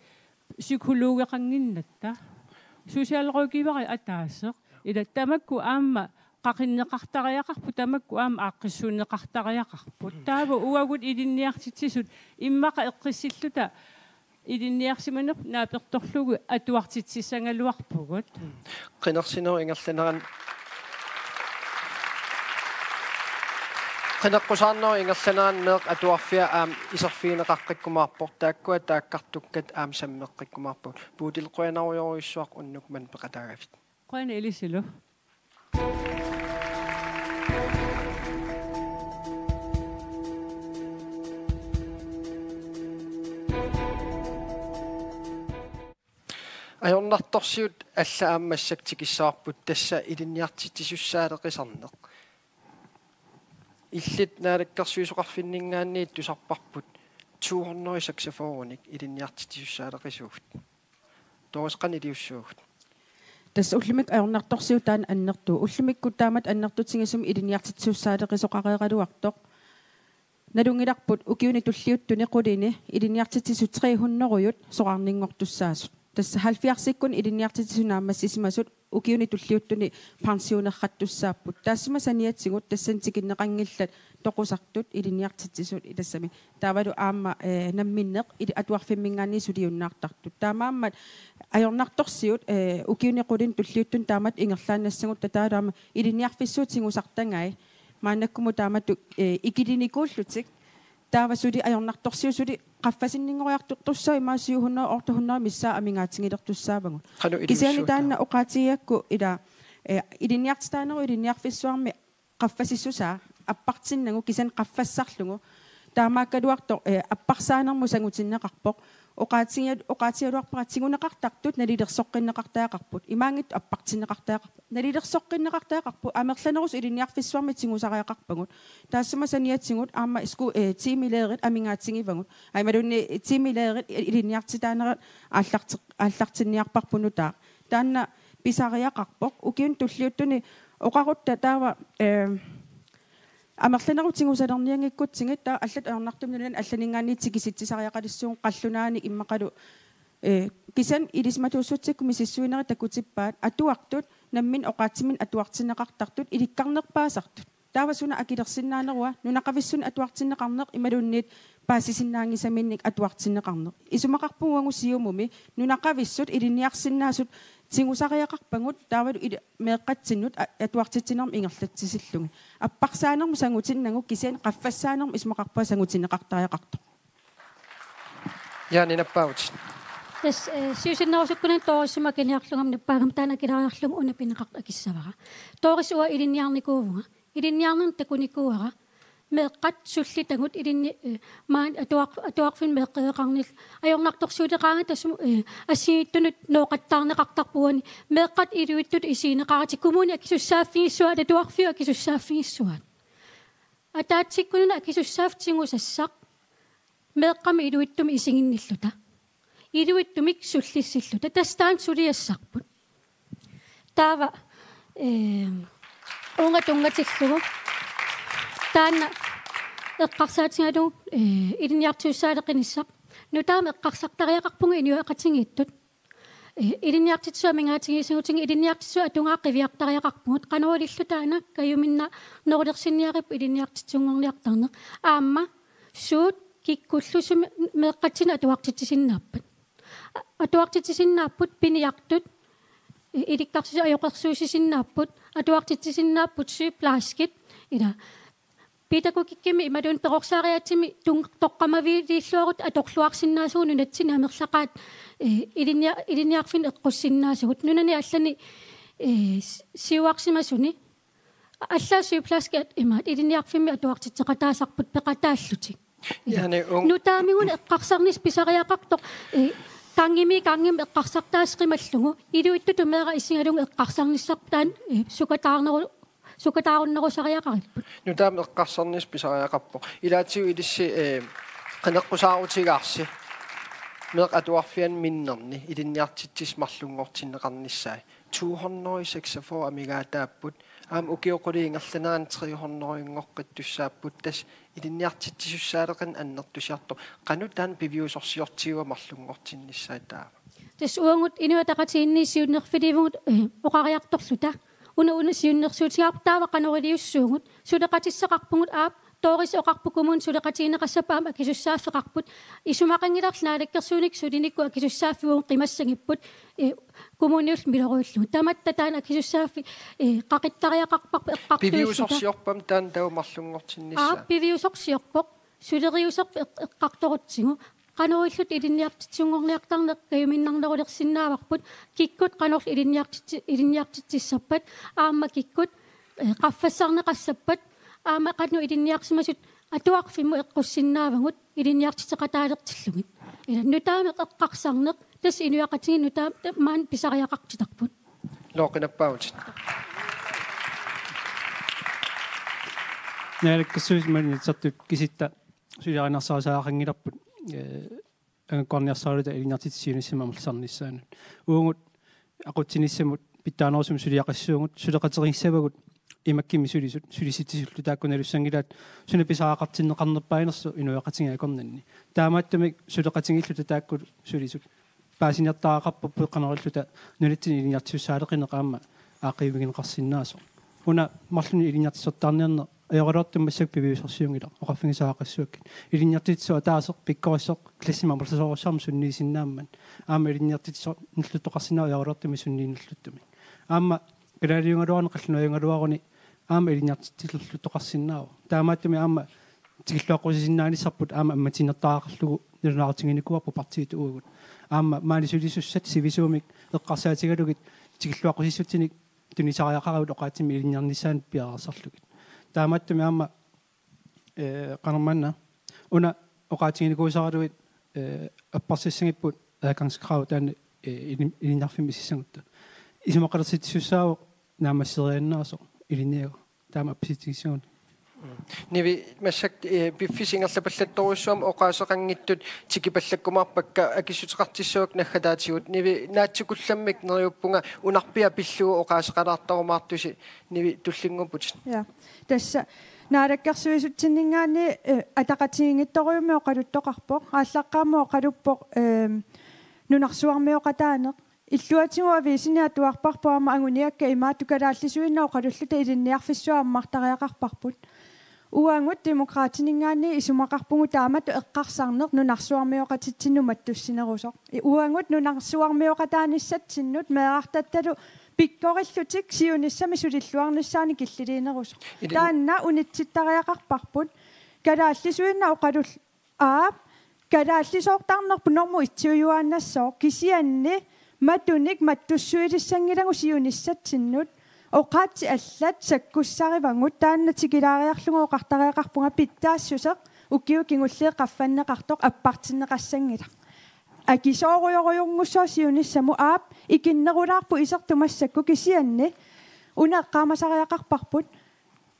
psykologeqannginnatta. Socialrådgiveri ataaseq. Ila tamakku aamma qaqinneqartariaqarput, tamakku aamma aaqqissuunneqartariaqarput. Taava uagut ilinniartitsisut immaqa eqqissilluta ilinniarsimanerput naapertorlugu atuartitsissagaluarpugut. Qinersinerup ingerlanerani, qineqqusaarnerup ingerlanerani meeqqat atuarfia aamma iserfigineqaqqikkumaarpoq, taakkua taakkartukkat aamma sammeqqikkumaarpagut. Bodil, qujanarujorujussuaq unnuk manna peqataagavit. Qujanaq ilisilu. Ajornartorsiut alla aamma massakkut tikissavarput, tassa ilinniartitsisussaaleqisarneq. Illit naalakkersuisoqarfinninngaanniit tusarparput to hundrede seksogfyrrenik ilinniartitsisussaaleqisuugut. Doris, qanoq iliussuugut? Tassa ullumikkut ajornartorsiut taanna annertuvoq. Ullumikkut taamatut annertutigisumik ilinniartitsisussaaleqisoqareeraluartoq. Nalunngilarput ukiuni tulliuttuni qulini ilinniartitsisut tre hundredet soraarninngortussaasut. Tassa halvfjerdsikkut ilinniartitsisut naammassisimasut ukiuni tulliuttuni pensionerrattussaapput. Taassuma saniatigut tassani tikinneqanngillat toqusartut ilinniartitsisut ilassami. Taavalu aamma, eh, namminneq ili-, atuarfimminngaanniit suliunnaartartut. Taamaammat ajornartorsiut, eh, ukiuni qulini tulliuttuni taamatut ingerlaannassagutta taavalu aamma ilinniarfissuup tigusartagai. Maannakkumut taamatut, eh, ikilinikuullutik. Taava suli ajornartorsiut suli qaffasinninngoriartortussaavoq, immaqa syv hundrede, otte hundrede missaat amigaatigilertussaavagut. Qanoq iliussuutaa? Kisianni taanna oqaatigigakku ila, eh, ilinniartitaanerup ilinniarfissuarmi qaffasissusaa appartinnagu, kisianni qaffassarlugu. Taamaakkaluartoq, eh, apparsaanermut sangutinneqarpoq. Oqaatigia-, oqaatigaluarpara tiguneqartartut nalilersoqqinneqartariaqarput. Imaanngitsoq appartinneqartariaqarput. Nalilersoqqinneqartariaqarput. Amerlanerusoq ilinniarfissuarmi tigusariaqarpagut. Taassuma saniatigut aamma sku-, eh, timelærerut amigaatigivagut. Aammaluunniit timelærerut ilinniartitaanerat aallarti-, aallartinniarparput nutaaq. Taanna pisariaqarpoq. Ukiuni tulliuttuni oqarutta taava, eh, amerlanerup tigusalernianngikkutsigit, taava allatut ajornartumik nunani allaninngaanniit tikisitsisariaqalissuugut, qallunaanik immaqalu, eh, kisianni ilisimatuussutsikkut misissuinerit takutippaat atuartut namminneq oqaatsimminnik atuartinneqartartut ilikkarnerpaasartut. Taava suna akilersinnaanerua, nunaqavissunik atuartinneqarneq imaluunniit paasisinnaanngisaminnik atuartinneqarneq. Isumaqarpunga uagut Siumumi nunaqavissut ilinniarsinnaasut tigusariaqarpagut, taavalu ili-, meeqqatsinnut a-, atuartitsinermik ingerlatsisillugit. Apparsaanermut sangutinnagu, kisianni qaffassaanermut isumaqarpunga sangutinneqartariaqartoq. Jaani, nappaavutit. Tassa, eh, siusinnerusukkunani Dorisima akiniarlugami nappaagami taanna akileriarlugu una pineqartoq akissavara. Doris, uanga ilinniarnikuuvunga. Ilinniarnermik takunikuuara. Meeqqat sullitagut ilinni-, eh, maani atuar-, atuarfinni meeqqeriveqarnillu. Ajornartorsiuteqaanga tassami, eh, assigiinngitsunut nooqattaarneqartarpoq uani. Meeqqat iluitsutut isigineqaratik, kommuni akisussaaffigissuaat, atuarfiup akisussaaffigissuaat. Ataatsikkununnga akisussaaffik tigusassaq meeqqami iluitsumi isiginnilluta. Iluitsumik sullissilluta. Tassa taanna suliassarput. Taava, eh, uunga tunngatillugu. Taanna eqqarsaatigalugu, eh, ilinniartisussaaleqinissaq. Nutaamik eqqarsartariaqarpunga inuiaqatigiittut. Eh, ilinniartitsisut amigaatigisagutigit ilinniartitsisut atugaat qiviartariaqarpugut. Qanoq ililluta taanna kajuminnaannerulersinniaripput ilinniartitsisunngorniartarneq. Aamma suut kikkullu sumi meeqqatsinni atuartitsisinnaappat. A-, atuartitsisinnaapput piniartut, i-, ilikkarsusi ajoqersuusisinnaapput, atuartitsisinnaapput sygeplejerskit, ila pædagogikkimi imaluunniit perorsaariaatsimi tun-, toqqammaviilluarutta atorluarsinnaasugut nunatsinni amerlaqaat, eh, ilinnia-, ilinniarfinni eqqussinnaasugut. Nunani allani, eh, s-, siuarsimasuni allaat sygeplejerskit imaat ilinniarfimmi atuartitseqataasarput peqataallutik. Jaani, un- Nutaamiguni eqqarsarnissaq pisariaqartoq, eh, gangimi gangimi eqqarsartaaseq qimallugu, iluittutut meeraq isigalugu eqqarsarnissarput taanna, eh, sukataarneru-, sukataarunnerusariaqaripput. Nutaamik eqqarsarnissaq pisariaqarpoq. Ilaatigut ilissi, eh, qineqqusaarutigaarsi meeqqat atuarfianni minnerni ilinniartitsisut marlunngortinneqarnissaat. To hundrede seksogfyrre amigaataapput. Aamma ukiut qulit ingerlaneranni tre hundrede-ngoqqittussaapput. Tassa ilinniartitsisussaaleqineq annertusiartoq. Qanoq taanna piviusorsiortigiva marlunngortinnissaa taava? Tassa uagut Inuit Ataqatigiinni siunnerfiliivugut, eh, oqariartorluta. Una, una siunnersuutigaarput taava qanoq iliussuugut. Suleqatissaqarpugut, aap, Doris oqarpoq kommuni suleqatigineqassappat aamma akisussaaffeqarput. Isumaqanngilarli naalakkersuinikkut sulinikkut akisussaaffivugut qimassagipput, eh, kommunillu miloriullugu. Tamatta taanna akisussaaffik, eh, qaqittariaqarparput eqqartuilluta. Piviusorsiorpami taanna taava marlunngortinnissaa? Aap, piviusorsiorpoq. Suleriuserput eq-, eqqartorutsigu. Qanoq ililluta ilinniartitsisunngorniartarneq kajuminnarnerulersinnaavarput, kikkut qanorlu ilinniartitsi-, ilinniartitsissappat, aamma kikkut, eh, qaffassarneqassappat, aamma qanoq ilinniarsimasut atuarfimmut eqqussinnaavagut ilinniartitseqataalertillugit. Ila nutaamik eqqarsarneq, tassa inuiaqatigiit nutaamik maani pisariaqartitarput. Looqinappaavut. Naalakkersuisut Inuit Ataqatigiit kisitta suliarinersarisariaqanngilarput, eh, angakkuarniarsaraluta ilinniartitsisut siunissami amerlisarnissaannut. Uagut aqutsinissamut pitsaanerusumik suliaqassuugut, suleqatigiissavagut imakkimmi sulisut, sulisitsisut taakku nalussanngilaat suna pisariaqartinneqarnerpaanersoq inuiaqatigiit akornanni. Taamaattumik suleqatigiilluta taakku sulisut paasiniartariaqarparput qanoq ililluta nunatsinni ilinniartitsisussaaleqineq aamma aaqqiivigineqarsinnaasoq. Una marlunnik ilinniartitsisortaarniarneq ajoraluartumik massakkut piviusorsiunngilaq, oqarfigisariaqassuakkit. Ilinniartitsisut ataaseq pikkorissoq klassimik amerlasoorujussuarmik sunniisinnaammat. Aamma ilinniartitsisoq nallutoqarsinnaavoq ajoraluartumik sunniinnarluttumik. Aamma kalaaliugaluaruni qallunaajungaluaruni aamma ilinniartitsilerlutoqarsinnaavoq. Taamaattumik aamma tikilluaqqusisinnaanissarput aamma ammatiinnartariaqarlugu nalunaarutiginikuuarput partiitut uagut. Aamma maani sulisussat sivisuumik eqqarsaatigalugit tikilluaqqusissutsinik tunisariaqaravit oqaatsimik ilinniarnissaannut piareersarlugit. Taamaattumik aamma, eh, qanormaanna una oqaatiginikuusaraluit, eh, apparsissagipput adgangskrav taanna, eh, ilin-, ilinniarfimmi isissagutta. Isumaqalersitsissussaavoq naammasseriaannaasoq ilinniagaq. Taama appisitsigissagunik. Nivi, massakkut, eh, piffissap ingerlapallattorujussuarmik oqaaseqanngitsut tikipallakkumaarpakka, akissuteqartissavakkit naggataatigut. Nivi, naatsukullammik neriuppunga, unarpiaq pillugu oqaaseqalaartarumaartusi, Nivi, tullinnguupputit. Ja. Tassa naalakkersuisutsinninngaanniit, eh, ataqatigiinngitsorujummik oqaluttoqarpoq, aallaqqaammut oqaluppoq, eh, nunarsuarmioqataaneq. Illuatigut aviisini atuarparput aamma anguniakkat imaattoq: Kalaallisuinnaq oqalulluta ilinniarfissuaq ammartariaqarparput. Uagut Demokraatininngaanniit isumaqarpugut taamatut eqqarsarneq nunarsuarmioqatitsinnut mattussinerusoq. I-, uagut nunarsuarmioqataanissatsinnut meerartattalu pikkorillutik siunissami sulilluarnissaannik killiliinerusoq. Ili- Taanna unitsittariaqarparput. Kalaallisuinnaq oqalul-, Aap, kalaallisoortarnerput normu itsiujuaannassooq, kisianni matunik mattussuilissanngilagut siunissatsinnut, oqaatsit allat sakkussarivagut. Taanna tikilaariarlugu oqartariaqarpunga pitsaassuseq ukiut kingulliit qaffanneqartoq appartinneqassanngilaq. Akisoorujorujunngussaaq siunissamut, aap, ikinnerulaarpoq isertut massakkut, kisianni una eqqaamasariaqarparput: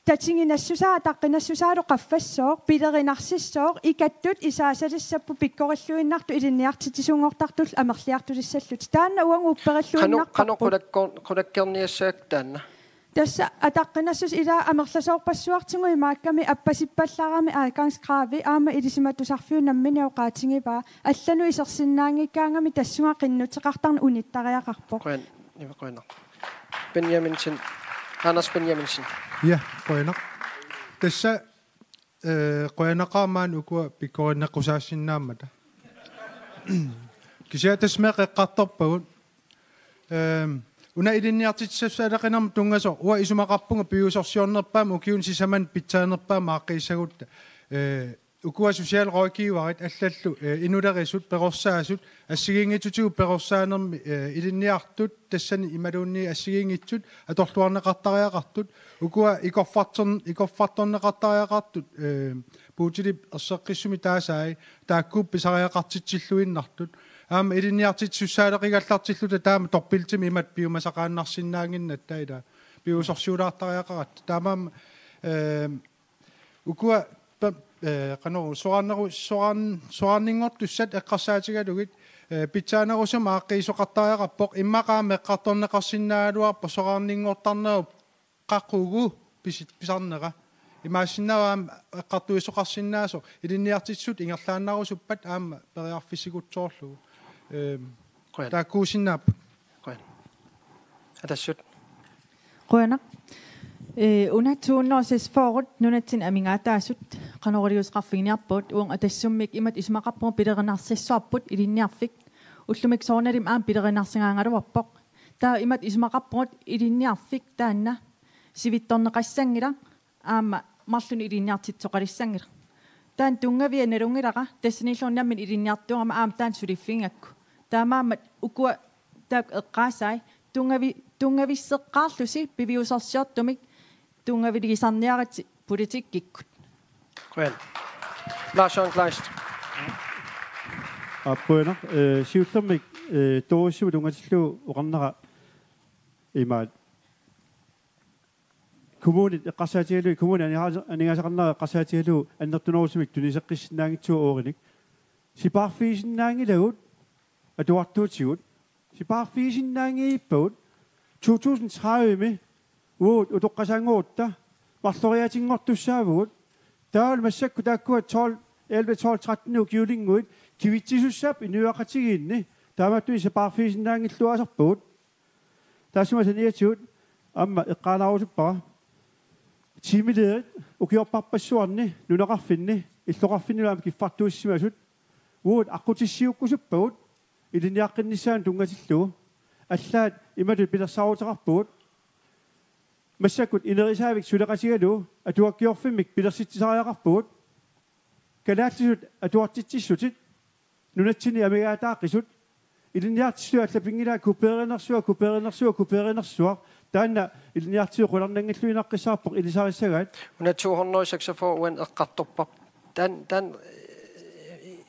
tatiginassusaa, ataqqinassusaalu qaffassooq, pilerinarsiissooq, ikattut isaasalissapput pikkorilluinnartut ilinniartitsisunngortartullu amerliartulissallutik. Taanna uagut Qanoq, qanoq upperilluinnarparput. qulakkor-, qulakkeerniassagakku taanna? Tassa ataqqinassuseq ilaa amerlasoorpassuartigut imaakkami appasippallarami adgangskravi, aamma Ilisimatusarfiup nammineq oqaatigivaa. Allanut isersinnaanngikkaangami tassunga qinnuteqartarneq unittariaqarpoq. Qujan-, Nivi, qujanaq. Benjaminsen, Anders Benjaminsen. Ja, qujanaq. Tassa eh, qujanaqaaq maani ukua pikkorinneqqusaasinnaammata. Kisianni tassa meeqqat eqqartorpagut. Ehm, una ilinniartitsissaaleqinermut tunngasoq uanga isumaqarpunga piviusorsiornerpaamik ukiuni sisamani pitsaanerpaamik aaqqiissagutta. Eh, ukua socialrådgiverit allallu, eh, inulerisut, perorsaasut, assigiinngitsutigut perorsaanermi, eh, ilinniartut, tassani imaluunniit assigiinngitsut atorluarneqartariaqartut, ukua ikorfartorn-, ikorfartorneqartariaqartut, eh, Puutilip erseqqissumik taasai, taakku pisariaqartitsilluinnartut. Aamma ilinniartitsisussaaleqigallartilluta taama torpiltimik imatut piumasaqaannarsinnaannginnatta ilaa. Piviusorsiulaartariaqaratta. Taamaammat, eh, ukua pa-, eh, qanoq soraarneru-, soraarn-, soraarninngortussat eqqarsaatigalugit, eh, pitsaanerusumik aaqqiisoqartariaqarpoq, immaqa aamma eqqartorneqarsinnaagaluarpoq soraarninngortarnerup qaqugu pisi-, pisarnera. Imaassinnaavoq aamma eqqartuisoqarsinnaasoq ilinniartitsisut ingerlaannarusuppat aamma periarfissikutsoorlugu. Ehm, Qujan. Taakkuusinnaapput. Qujan. Atassut. Qujanaq. Eh, una to hundrede og seksogfyrre nunatsinni amigaataasut qanoq iliuuseqarfiginiarpagut, uagut Atassummik imatut isumaqarpugut pilerinarsiassuarput ilinniarfik. Ullumikkut soorunalimi aamma pilerinarsigaagaluarpoq. Taava imatut isumaqarpugut ilinniarfik taanna sivitsorneqassanngilaq aamma marlunnik ilinniartitsisoqalissanngilaq. Taanna tunngavia nalunngilara, tassaniilluunniit nammineq ilinniartuugama aamma taanna suliffigigakku. Taamaammat ukua taakku eqqaasai tunngavi-, tunngavisseqqaarlusi piviusorsiortumik tunngaviliisarniaritsi politikkikkut. Qujan. Lars Jørgen Kleist. Aappuina, eh, siullermik, eh, Dorisip tunngatillugu oqarnera imaat. Kommunit eqqarsaatigalugu, kommunit aningaasa-, aningaasaqarnerat eqqarsaatigalugu annertunerusumik tuniseqqissinnaanngitsugut uagutsinnut. Sipaarfigisinnaanngilagut atuartuutigut. Sipaarfigisinnaanngippagut to tusind tredive-mi uagut utoqqasaanngorutta marloriaatinngortussaavugut. Taavalu massakkut taakkua tolv, elleve, tolv, tretten ukiulinnguit kivitsisussaapput inuiaqatigiinni. Taamaattumik sipaarfigisinnaanngilluinnarpagut. Taassuma saniatigut aamma eqqaalaarusuppara. Tiimileriit ukiorpassuarni nunaqarfinni illoqarfinnilu aamma kiffartuussimasut uagut aqqutissiuukkusuppagut ilinniaqqinnissaanut tunngatillugu. Allaat imatut pilersaaruteqarpugut. Massakkut inerisaavik suleqatigalugu atuakkiorfimmik pilersitsisariaqarpugut. Kalaallisut atuartitsissutit nunatsinni amigaataaqisut, ilinniartitsisut allappinngilaat kupeerinersuaq, kupeerinersuaq, kupeerinersuaq. Taanna ilinniartitsisut qularnanngilluinnaqqissaarpoq ilisarissagaat. Una to hundrede og seksogfyrre uani eqqartorparput. Taanna, taanna, eh,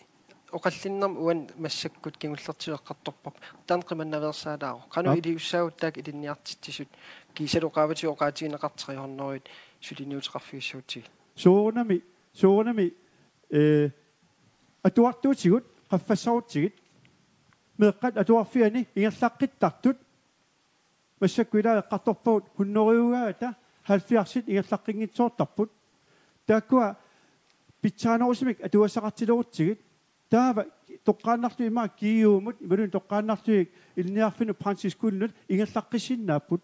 oqallinnermi uani massakkut kingullertigut eqqartorparput. Taanna qimannaveersaalaaruk. Qanoq Aap. iliussaagut taakku ilinniartitsisut kiisalu qaavatigut oqaatigineqartut tre hundrede suliniuteqarfigissagutsigit. Soorunami, soorunami, eh, atuartuutigut qaffassarutsigit, meeqqat atuarfianni ingerlaqqittartut, massakkut ilaa eqqartorpagut hundrediugaata halvfjerdsit ingerlaqqinngitsoortarput. Taakkua pitsaanerusumik atugassaqartilerutsigit, taava toqqaannarlugit immaqa G U-mut, imaluunniit toqqaannarlugit ilinniarfinnut Brandts Skolenut ingerlaqqissinnaapput.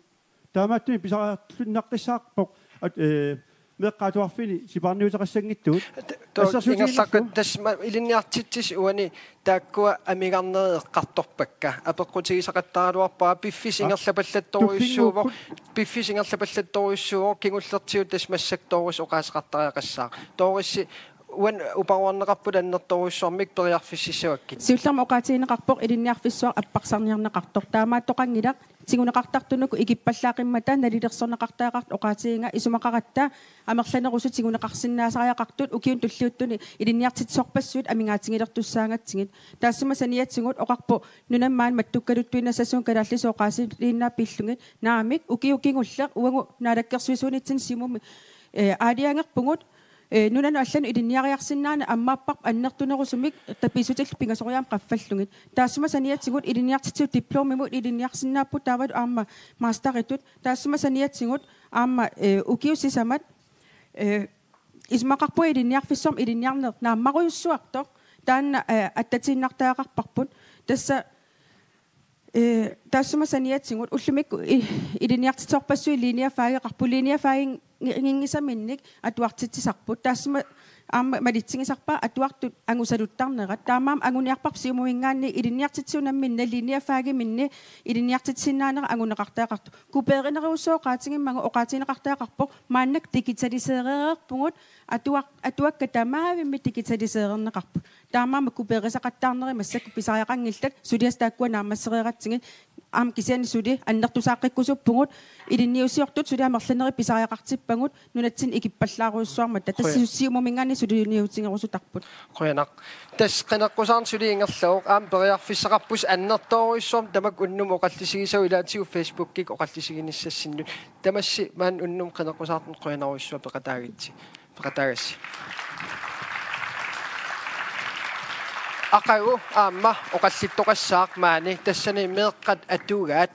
Taamaattumik pisariaqarluinnaqqissaarpoq, at, eh, meeqqat atuarfiini sipaarniuteqassanngitsugut. T-, to-, Assersuutiginnarlugu. Ingerlaqqi-, tassa ma-, ilinniartitsisut uani taakkua amigarnerit eqqartorpakka. Apeqqutigisaqattaaraluarpara piffissaq Aa. ingerlapallattorujussuuvoq, Tupinnguukkut. piffissaq ingerlapallattorujussuuvoq kingullertigut tassa massakkut Doris oqaaseqartariaqassaaq. Doris uani uparuarneqarput annertoorujussuarmik periarfississavakkit. Siullermik oqaatigineqarpoq ilinniarfissuaq apparsarniarneqartoq. Taamaattoqanngilaq tiguneqartartut uku ikippallaaqimmata nalilersorneqartariaqartut oqaatigiga isumaqaratta amerlanerusut tiguneqarsinnaasariaqartut ukiuni tulliuttuni ilinniartitsisorpassuit amigaatigilertussaagatsigit. Taassuma saniatigut oqarpoq nunami maani mattukkaluttuinnassasugut kalaallisut oqaasiinnaq pillugit. Naamik, ukiut kingulleq uagut naalakkersuisuunitsinni Siumumi, eh, aalajangerpugut, eh, nunanut allanut ilinniariarsinnaaneq ammaapparput annertunerusumik tapiissutillu pingasoriaammik qaffallugit. Taassuma saniatigut ilinniartitsisut diplomimut ilinniarsinnaapput taavalu aamma masteritut. Taassuma saniatigut aamma, eh, ukiut sisamat, eh, isumaqarpunga ilinniarfissuarmi ilinniarneq naammarujussuartoq. Taanna, eh, attatiinnartariaqarparput. Tassa, eh, taassuma saniatigut ullumikkut i-, ilinniartitsisorpassuit linjefageqarput, linjefaginngisaminnik atuartitsisarput. Taassuma aamma malitsigisarpaat atuartut angusaluttarnerat. Taamaammat anguniarparput Siumuminngaanniit ilinniartitsisunut nammineq linjefagiminnit ilinniartitsisinnaanerat anguneqartariaqartoq. Kopierinerujussuaq oqaatigimmagu oqaatigineqartariaqarpoq maannakkut digitaliseereerpugut, atuak-, atuakkat tamaavimmik digitaliseererneqarput. Taamaammat kopierisassaqattaarnerit massakkut pisariaqanngillat, suliassat taakkua naammassereeratsigit, aamma kisianni suli annertusaaqqikkusuppugut, ilinniusiortut suli amerlanerit pisariaqartippagut nunatsinni ikippallaarujussuarmata. Tassa Qujan. Siumuminngaanniit suliniutigerusutarput. Qujanaq. Tassa qineqqusaarneq suli ingerlavoq, aamma periarfissaqarpusi annertoorujussuarmik tamakku unnummut oqallisigisagut ilaatigut Facebookikkut oqallisiginissassinnut. Tamassi maani unnummut qineqqusaarneq qujanarujussuaq peqataagitsi. Peqataagassi. Aqagu aamma oqallittoqassaaq maani, tassani meeqqat atugaat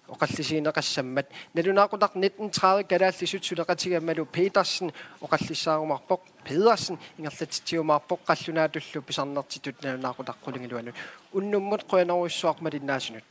oqallisigineqassammat. Nalunaaqutaq nitten tredive kalaallisut suleqatigigalugu Petersen oqallissaarumaarpoq. Pedersen ingerlatitsiumaarpoq qallunaatullu pisarnertitut nalunaaqutaq qulingiluanut. Unnummut qujanarujussuaq malinnaasunut.